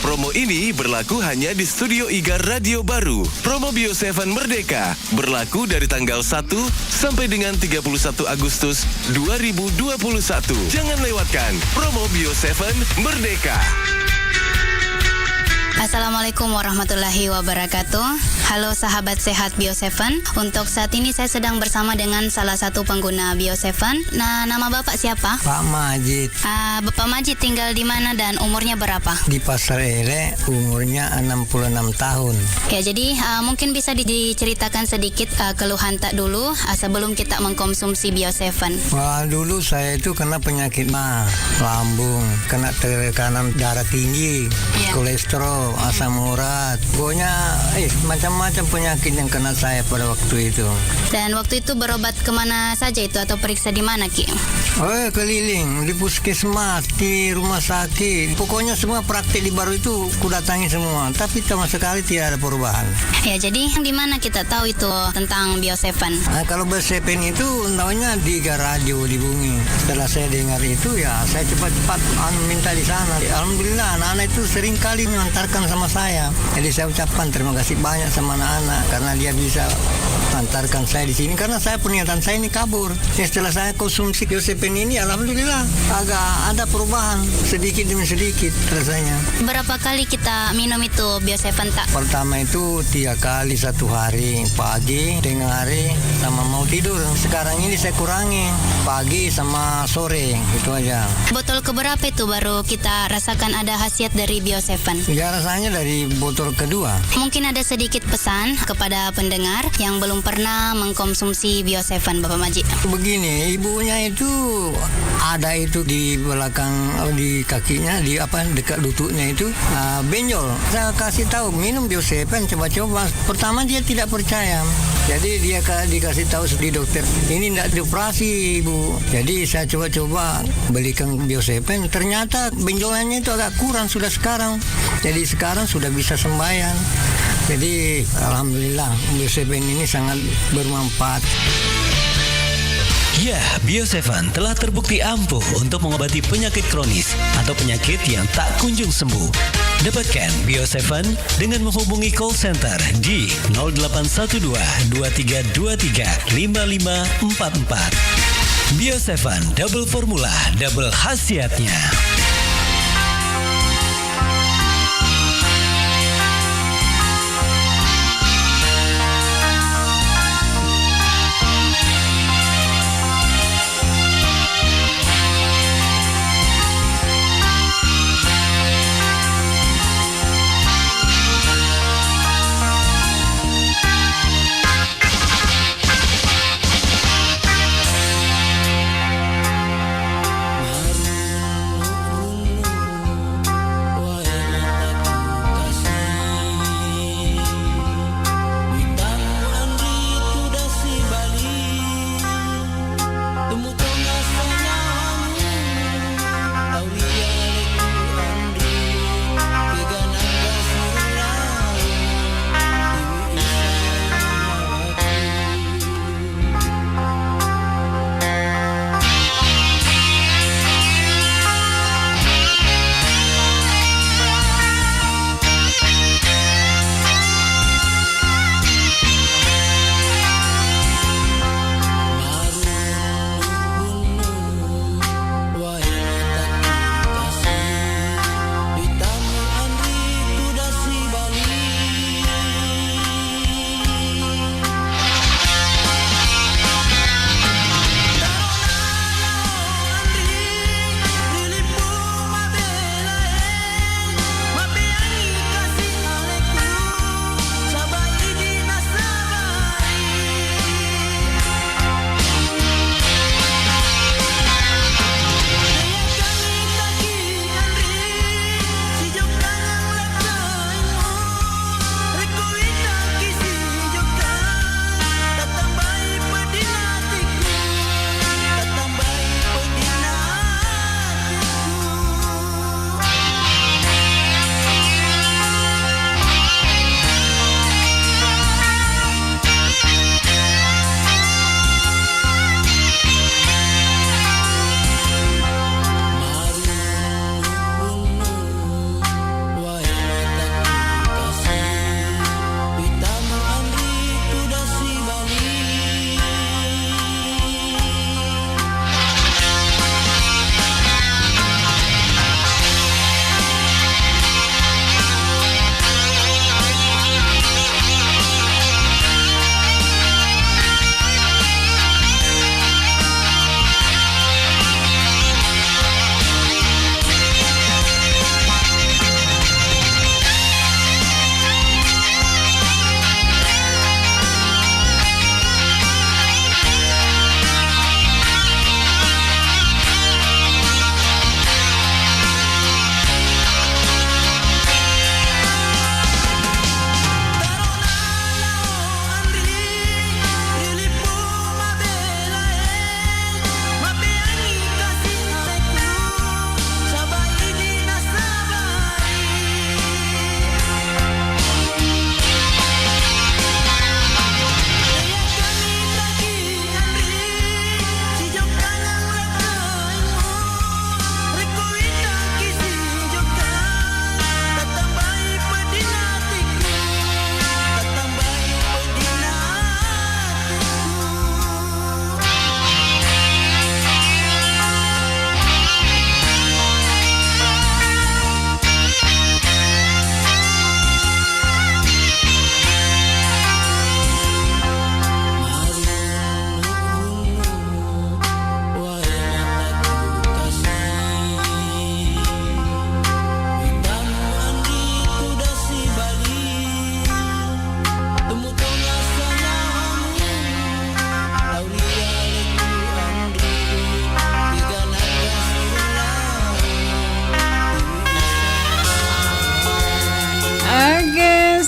Promo ini berlaku hanya di Studio Igar Radio Baru. Promo Bio tujuh Merdeka berlaku dari tanggal satu sampai dengan tiga puluh satu Agustus dua ribu dua puluh satu. Jangan lewatkan promo Bio tujuh Merdeka. Assalamualaikum warahmatullahi wabarakatuh. Halo sahabat sehat Bio tujuh. Untuk saat ini saya sedang bersama dengan salah satu pengguna Bio tujuh. Nah, nama Bapak siapa? Pak Majid. Ah, Bapak Majid tinggal di mana dan umurnya berapa? Di Pasar Ele, umurnya enam puluh enam tahun. Ya, jadi, ah, mungkin bisa di-, diceritakan sedikit, ah, keluhan tak dulu, ah, sebelum kita mengkonsumsi Bio tujuh. Wah, dulu saya itu kena penyakit ma, lambung, kena tekanan darah tinggi, iya, kolesterol, asam urat. Pokoknya, eh, macam-macam penyakit yang kena saya pada waktu itu. Dan waktu itu berobat kemana saja itu atau periksa di mana, Ki? Oh, keliling, di puskesmas, di rumah sakit. Pokoknya semua praktik di Baru itu kudatangi semua, tapi sama sekali tidak ada perubahan. Ya, jadi di mana kita tahu itu tentang Bio tujuh? Nah, kalau Bio tujuh itu tahunya di radio di Bumi. Setelah saya dengar itu, ya saya cepat-cepat, anu, minta di sana. Alhamdulillah, anak-anak itu sering kali mengantarkan sama saya. Jadi saya ucapkan terima kasih banyak sama anak-anak karena dia bisa antarkan saya di sini. Karena saya, penglihatan saya ini kabur. Ya, setelah saya konsumsi Bio tujuh ini, alhamdulillah agak ada perubahan sedikit demi sedikit rasanya. Berapa kali kita minum itu Bio tujuh, tak? Pertama itu tiga kali satu hari, pagi, tengah hari, sama mau tidur. Sekarang ini saya kurangi, pagi sama sore, itu aja. Botol keberapa itu baru kita rasakan ada khasiat dari Bio tujuh? Ya, rasanya dari botol kedua. Mungkin ada sedikit pesan kepada pendengar yang belum pernah mengkonsumsi Bio tujuh, Bapak Majid. Begini, ibunya itu ada itu di belakang, di kakinya, di apa, dekat lututnya itu, ah, benjol. Saya kasih tahu, "Minum Bio tujuh, coba-coba." Pertama dia tidak percaya. Jadi dia ka-, dikasih tahu di dokter, "Ini ndak dioperasi, Ibu." Jadi saya coba-coba belikan Bio tujuh, ternyata benjolannya itu agak kurang sudah sekarang. Jadi sekarang sudah bisa sembahyang. Jadi alhamdulillah, Bio tujuh ini sangat bermanfaat. Ya, Bio tujuh telah terbukti ampuh untuk mengobati penyakit kronis atau penyakit yang tak kunjung sembuh. Dapatkan Bio tujuh dengan menghubungi call center di nol delapan satu dua, dua tiga dua tiga, lima lima empat empat. Bio tujuh, double formula, double khasiatnya.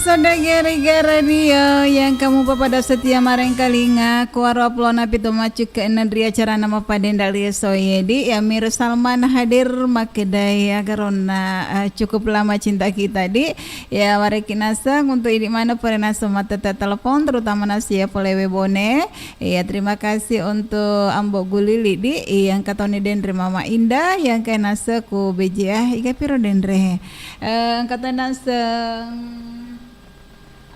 Saudara Iga Radio yang kamu papada setia marengkalinga, kuaro uploadna pitu maccu ke enam ri acarana mappadendali esoe di, ya, Mira Salman hadir makkedai agaronna, eh, cukup lama cinta kita di. Ya, wareki naseng untuk idi mana pore naseng matete telepon, terutama nasia polewe Bone. Iya, terima kasih untuk Ambo Gulili di, iya, engka toni denre Mama Indah, yang kainase ku B J A, iga piro denre. Eh, engka toni naseng,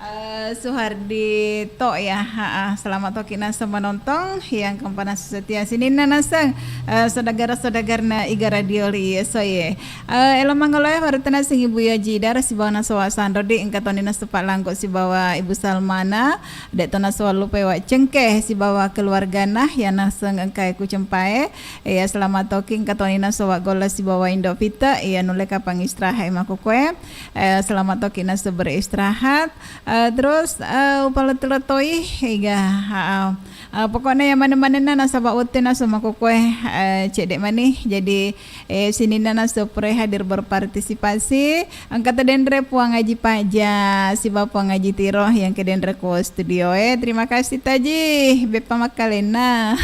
eh, Suhardi to ya, ha, selamat toki naseng menonton, yang kempana setia sininna naseng, eh, saudara-saudarana Iga Radio li esoe. Eh, elo mangolo ya, baru tena sing Ibu Yaji Dara sibawa nasoa Sandro di, engka toni naseng Pak Langko sibawa Ibu Salmana, De'to nasuallupai Wa Cengke sibawa keluargana, iya naseng engkae ku Cempae. Iya, selamat toki engka toni nasu Wa Golla sibawa Indo Pita, iya nulle kapang istirahat makkukue. Eh, selamat toki nasu beristirahat. Eh, terus, eh, upalettoi, iga, ha, eh, pokokna iya maneng-manenna nasaba wettu nasu makkukue, eh, cedde mani. Jadi, Eh, sininna nasu pura hadir berpartisipasi. Engka to denre Puang Aji Paja sibawa Puang Aji Tiro yang ke denre ko studio e. Terima kasih Taji, beppa makkalenna.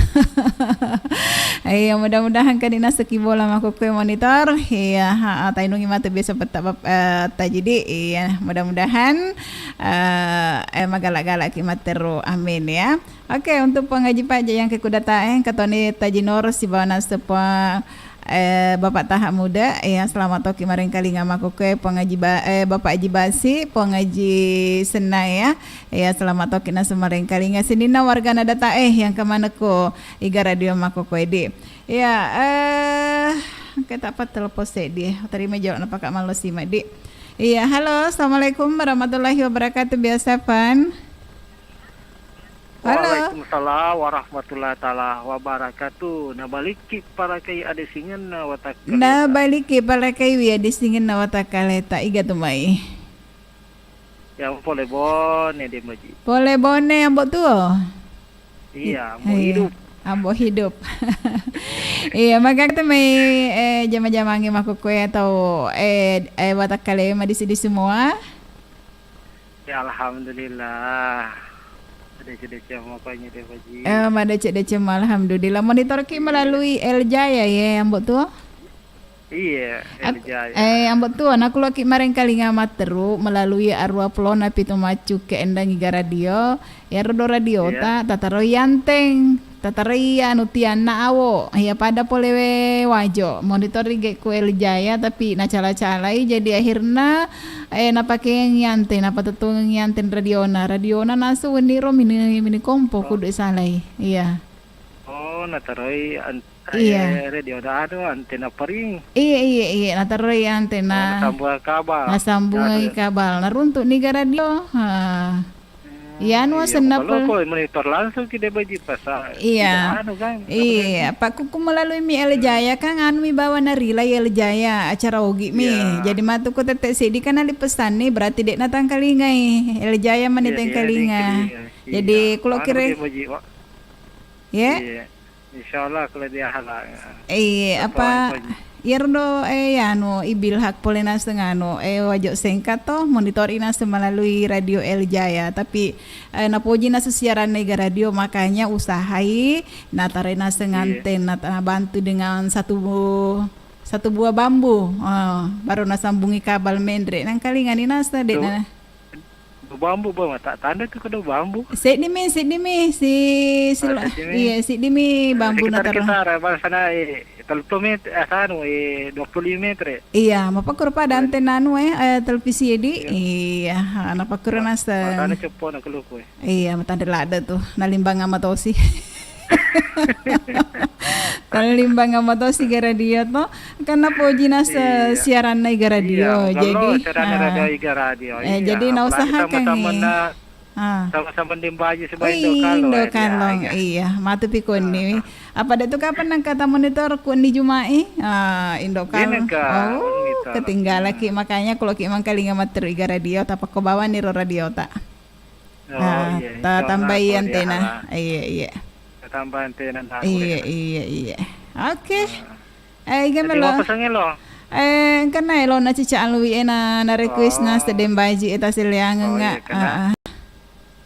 Iya, mudah-mudahan kani nasu ki bola makkukue monitor. Iya, ha, ha, tainungi matu biasa petta bap-, eh, Taji di. Iya, mudah-mudahan, eh, eh, magala-gala ki matteru. Amin ya. Oke, untuk Puang Aji Paja yang ke kudatae, engka toni Taji Noro sibawa nasu Puang eh, Bapak Taha Muda, ya, selamat toki marengkalinga makkukue, Puang Aji Ba-, eh, Bapak Aji Basi, Puang Aji Senna, ya. Ya, selamat toki nasu marengkalinga sininna wargana datae yang kemana ko Iga Radio makkukue di. Ya, eh, kita apa telepon seddi. Terima jawab napa Kak Malo Sima di. Iya, halo, assalamualaikum warahmatullahi wabarakatuh. Biasa pan. Halo. Waalaikumsalam warahmatullahi taala wabarakatuh. Nabalikki parakai adesingenna watakkaleta. Nabalikki parakai wi adesingenna watakkaleta. Iga tu mai. Ya, pole bone de maji. Pole bone Ambo Tuo. Iya, Ambo Hidup. Ambo Hidup. Iya, maka tu mai, eh, jama-jamangi makkukue atau, eh, eh, watakkale madisi-disi mua. Ya, alhamdulillah. Madeceng-deceng mo konyol de, Baji. Eh, madeceng-deceng mo, alhamdulillah. Monitor ki melalui L Jaya, ya, Ambo Tuo? Iya, L Jaya. Eh, Ambo Tuo, nakuloki marengkalinga matteru melalui arua pulona pitu maccu ke endang Iga Radio. Iyaro do radio ta, tataroi anteng. Tataroi anu tianna awo, iya pada pole we wajo. Monitor ige ku L Jaya, tapi nacala-calai, jadi akhirna, eh, napakeangngi anteng, napatettungengngi anteng radiona. Radiona nasu wenni ro mini, mini kompo kudu salai. Iya. Oh, nataroi an-, iya, eh, radio da anu, antena paring. Iya, iya, iya, nataroi antena. Oh, nasambungi kabel. Nasambungi kabel. Naruntuk niga radio. Ha. Iya, anu, iya, asenna pe- monitor langsung ki de Baji pasa. Iya. Tidak anu kan, apa kan? Iya, Pak, kuku melalui mi L Jaya kan, anu mi bawa narilai L Jaya acara ogi mi. Iya. Jadi matu ku tette seddi kan ali pesanni, berarti dek natangkalingai. L Jaya mani tengkalinga. Iya, iya, iya. Jadi kulo kira. Anu de Baji, Pak. Ya. Iya. Insyaallah kalau dia halal. Eh, apa, iyaro do, eh, ya, anu, ibil hak pole naseng anu, eh, wajo sengkat to, monitor i naseng melalui Radio L Jaya, tapi, eh, napoji naseng siaran Iga Radio, makanya usahai natarai naseng anten, nat-, nabantu dengan satu bu-, satu buah bambu, eh, baru nasambungi kabel menre, nangkalingani naseng, dek, na. Dua bambu, Bang, tak tanda tu kedua bambu. Seddi mi, seddi mi, si, si, iya, seddi mi bambu nataro. Sekitar, sekitar, eh, bang, sana, eh, tellu puluh meter, eh, sanu, eh, dua puluh lima meter, eh. Iya, mapakkuro pada antena anu, eh, eh, televisi, edi. Iya, ha, napakkuro naseng. Matana ceppo na keluku, eh. Iya, matanda ladde tu, nalimbang ama tosi. Tallimbang mato siga radio to. Kan napoji nasa siaranna Iga Radio. Iya, jadi, siaranna radio Iga Radio. Eh, iya, jadi na usahakan sama-sama ni. Ah. Sama-sama ndimbaji sebagai Indo Kalong, Indo Kalong, iya. Matu pikun ni. Apa de tu kapan nang kata monitor ku ni Jumai? Ah, Indo Kalong. Oh, ketinggalan ki. Makanya kalau ki mangkalinga matteru Iga Radio, tapakko bawa ni ro radio ta. Oh, iya, ta tambai antena. Iya, iya. Ta tambai antena. Iya, iya, iya. Oke. Eh, iga melo. Mau pesan lo? Eh, engkana elona Cica Alwi ena na request na Oh. Sedeng Baji eta seleangenga. Oh, iya, kena. Ah, ah.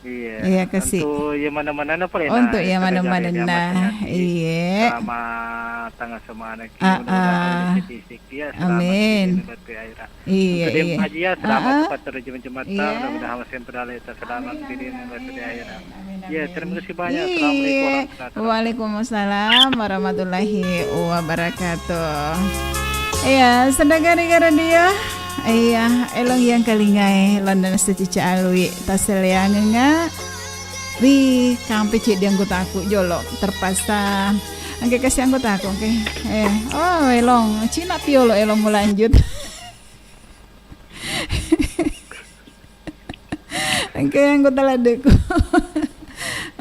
Iya. Iya, kasi. Untuk iya mana-mana na pale na. Untuk iya mana-mana na. Iya. Selamat tengah semana ki. Ah, mudah-mudahan ah. Rezeki siki ya, selamat Amin. Di batu aira. Iya, untuk iya. Baji ya, selamat. Ah, ah. Tepat terus jam-jam mata, iya. Mudah-mudahan masih beralih. Selamat. Amin, amin, amin, amin, amin. Ya, terima kasih banyak. Iya. Assalamualaikum warahmatullahi wabarakatuh. Waalaikumsalam warahmatullahi wabarakatuh. Iya, sedagari radio. Iya, elong yang kalingai, London Cica Alwi, taseleangenga. Wi, kampe ceddi anggotaku jolo, terpaksa. Angke kasih anggotaku, oke. Eh, oh, elong, Cina piolo elong mau lanjut. Engka anggota laddeku.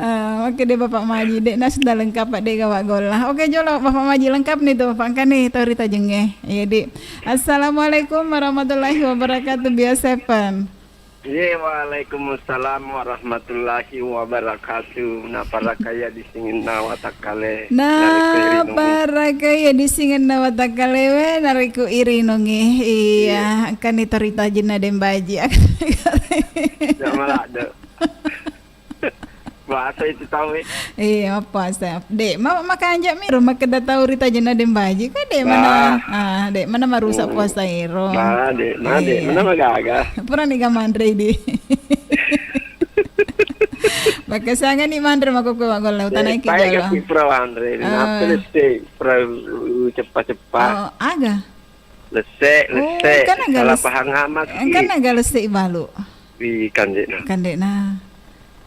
Ah, oke deh Bapak Maji, dek nas sudah lengkap Pak dek gawak golla. Oke jolo Bapak Maji lengkap nih tuh, Bapak engka nih tau rita jenge. Iya, Dik. Assalamualaikum warahmatullahi wabarakatuh, Biasa Seven. Iya, waalaikumsalam warahmatullahi wabarakatuh. Napa rakaya di singenna watakkale. Napa rakaya di singenna watakkale we, narekko irinungi. Iya, iya. Kan itu rita jenna dembaji. Jama ladde. Bahasa itu tau, eh. Iya, apa sa-, dek, ma-, makanja mi ro, makkeda tau rita jenna dembaji. Kan dek mana, ah, dek mana marusak puasa iro. Nah, dek, nah, dek, iya. Mana magaga. Pura ni ga manre di. Bakka sanga ni manre mako kue magolla, eh, utanai ki jolo. Pura manre, oh. Napa lesse, pura, uh, cepat-cepat. Oh, aga? Lesse, oh, lesse. Kan aga salah lesse, paham amat ki. Kan aga lesse ibalu. Wi, kan dek na. Kan dek na.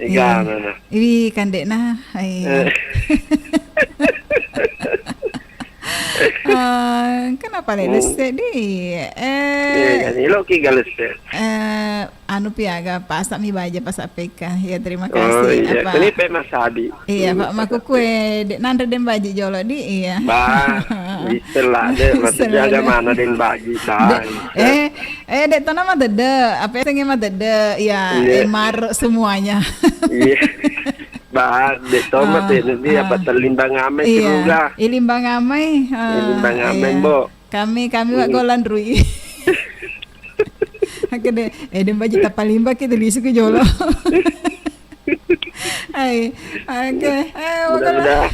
Ega, iya. Mana? Wi, kan dek na. Iya. Eh. Eh, kenapa le lesse di? Eh, iya, kan ilo ki ga lesse. Eh, anu piaga, pasak mi baja, pasak peka. Ya, terima kasih. Oh, iya. Apa? Ini pe Mas Adi. Iya, Pak, makukue, dek nanre dembaji jolo di, iya. Bah, bisa lah, dek, masih bisa lah, jaga dek. Mana dembaji, bah. Dek, eh, eh, dek tona matedde, apa ya, tengah matedde, ya, iya. Eh, mar semuanya. Iya. Bah, dek tona matedde, dia apa terlimbang amai, iya. Semoga. Ilimbang amai, ah, ilimbang amai, iya. Mbok. Kami, kami, Wak, hmm. Golan Rui. Oke deh, eh, dembaji tapalimba kita lisu ke jolo. Hai, oke. Eh, mudah-mudahan,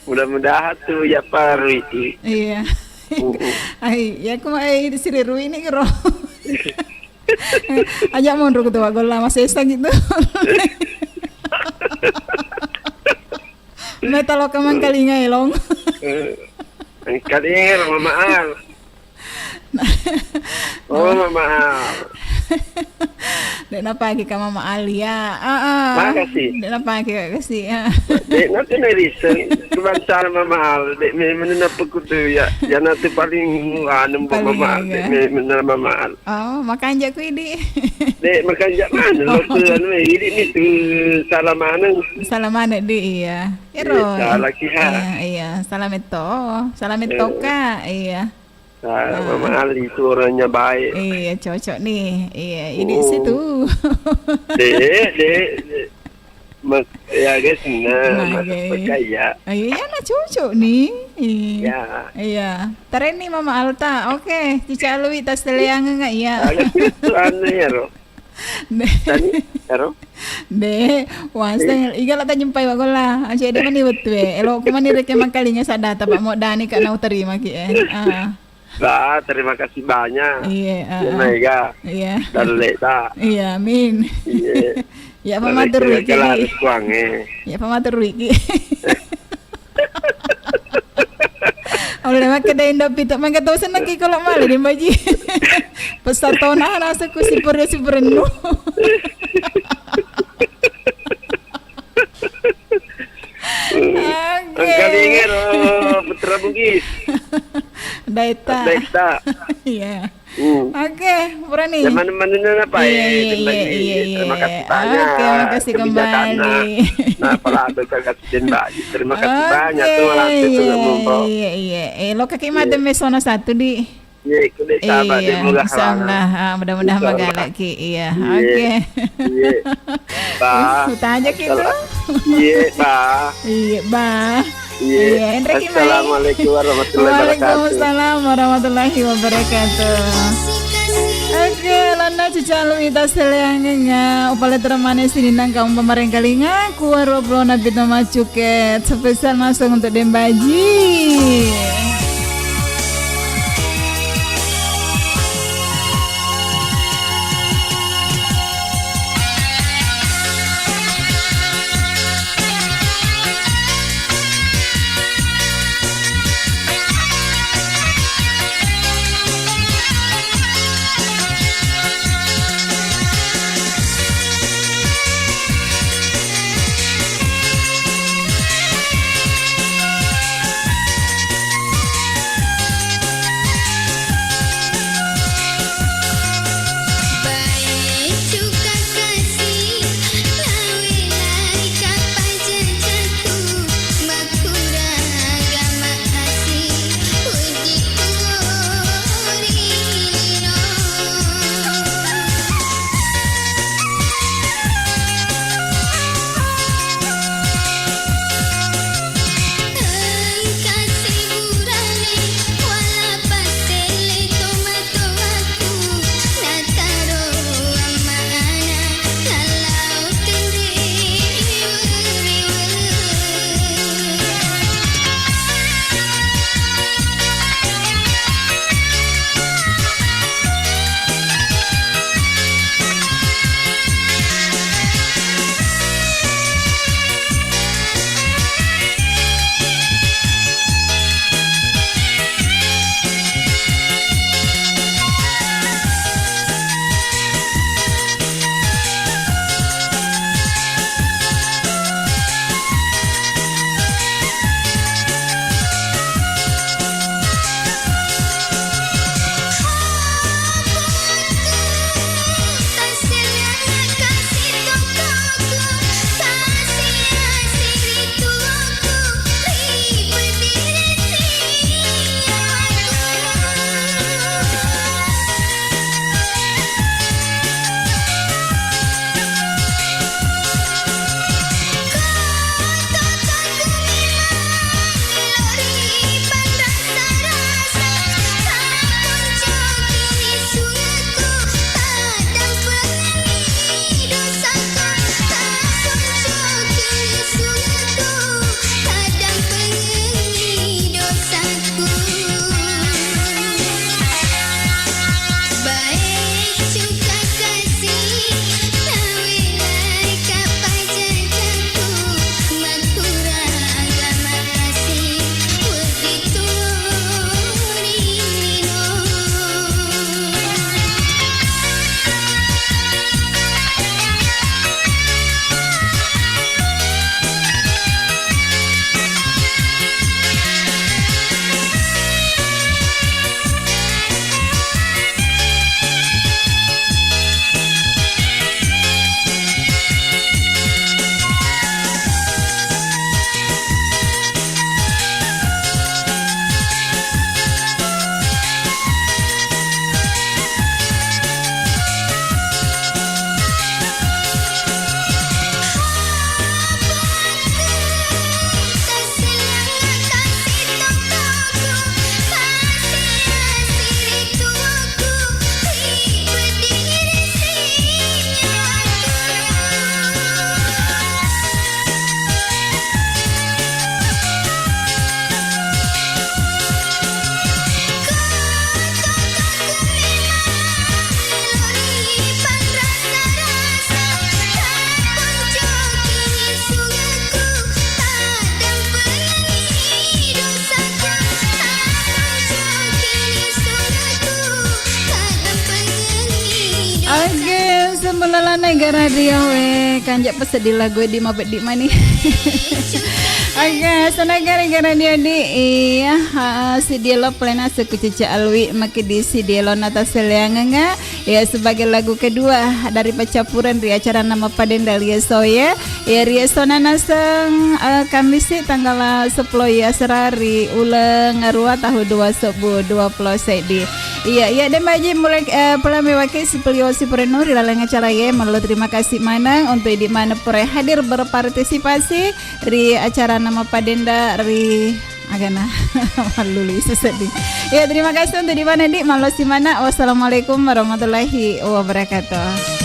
mudah-mudahan tuh ya Pak Rui. Iya. Mm-mm. Hai, ya aku mah, eh, siri Rui ini kero. Aja monro ketua golla masesa gitu. Metal oka mangkalinga elong. Eh, kalinga Mama Al. Oh, Mama Al. Dek napake ka Mama Al ya. Ah, ah. Makasih. Dek napake ka kasi. Ah. Dek nanti nerisen. Cuma cara Mama Al. Dek memang napa kudu ya. Ya nanti paling anu Mama Al. Paling aga. Dek memang Mama Al. Oh, makanja ku idi. Dek makanja mana lo tu anu idi ni tu salah mana? Salah mana di iya. Ero. Iya, salah ki ha. Iya, iya. Salah meto. Salah meto ka. Iya. Nah, Mama Ali itu orangnya baik. Iya, cocok nih. Iya, ini situ. Dek, dek, dek. Mas, ya guys, nah, Mas Pekaya. Iya, nah cocok nih. Iya. Iya. Tareni Mama Alta. Oke, Cica Alwi tas teleang enggak? Iya. Ada itu aneh ya, Ro. Dek. Tadi, ya, Ro? Dek, wasteng, iga la tajumpai wa golla. Aja dek mani betul, eh. Elo ku mani reke mangkalinga sadata, Pak. Mau dani kak nau terima ki, eh. Ah. Bah, terima kasih banyak. Iya, ah, ah. Mega. Iya. Dan Leta. Iya, amin. Iya. Ya, pamatur wiki. Kuange. Ya, pamatur wiki. Oleh makkeda Indo Pito, mangga tau seneng ki kolo male di mbaji. Pesatona nasu ku sipur sipurnu. Oke. Engkalinga ro Putra Bugis. Daita. Daita. Iya. Hmm. Oke, purani. Zaman mana apa ya? Iya, iya, iya, iya. Terima kasih banyak. Oke, makasih kembali. Nah, pala ada kakak Jen Baji. Terima kasih banyak tuh, oke, iya, iya, iya. Eh, lo kaki mate mesono satu di. Iya, kudu sabar, iya, dia mudah insya Allah. Ah, mudah-mudahan magalaki. Iya, oke. Iya, Ba. Utajaki tu. Iya, Ba. Iya, Ba. Iya. Iya, enreki mai. Assalamualaikum warahmatullahi wabarakatuh. Waalaikumsalam warahmatullahi wabarakatuh. Oke, lonna cucalu ita seleangenga, upale termane sininang kamu pemarengkalinga, kuaro pulona pito macuket, spesial masuk untuk Dembaji. Oke, semula lana Ega Radio, eh, kanjak pesedih lagu di mabeddi mani. Oke, senagara Ega Radio di, iya, ha, si Dielo plena suku Cica Alwi, maki di si Dielo nata seleangenga. Ya, sebagai lagu kedua dari percampuran di acara Nama Padeng Dalia Soye. Ya, Ria Sona Naseng, eh, Kamisi tanggal sepuluh ya Serari, uleng arua tahun dua ribu dua puluh sedi. Iya, iya, de' maji mulai, eh, pole mewakili sipilio sipurenu ri laleng acara ye. Malolo terima kasih maneng untuk idi' maneng pura hadir berpartisipasi ri acara nama padenda ri agana. Malluli sesedih. Ya, terima kasih untuk idi' maneng, Di'. Malolo simana. Wassalamualaikum warahmatullahi wabarakatuh.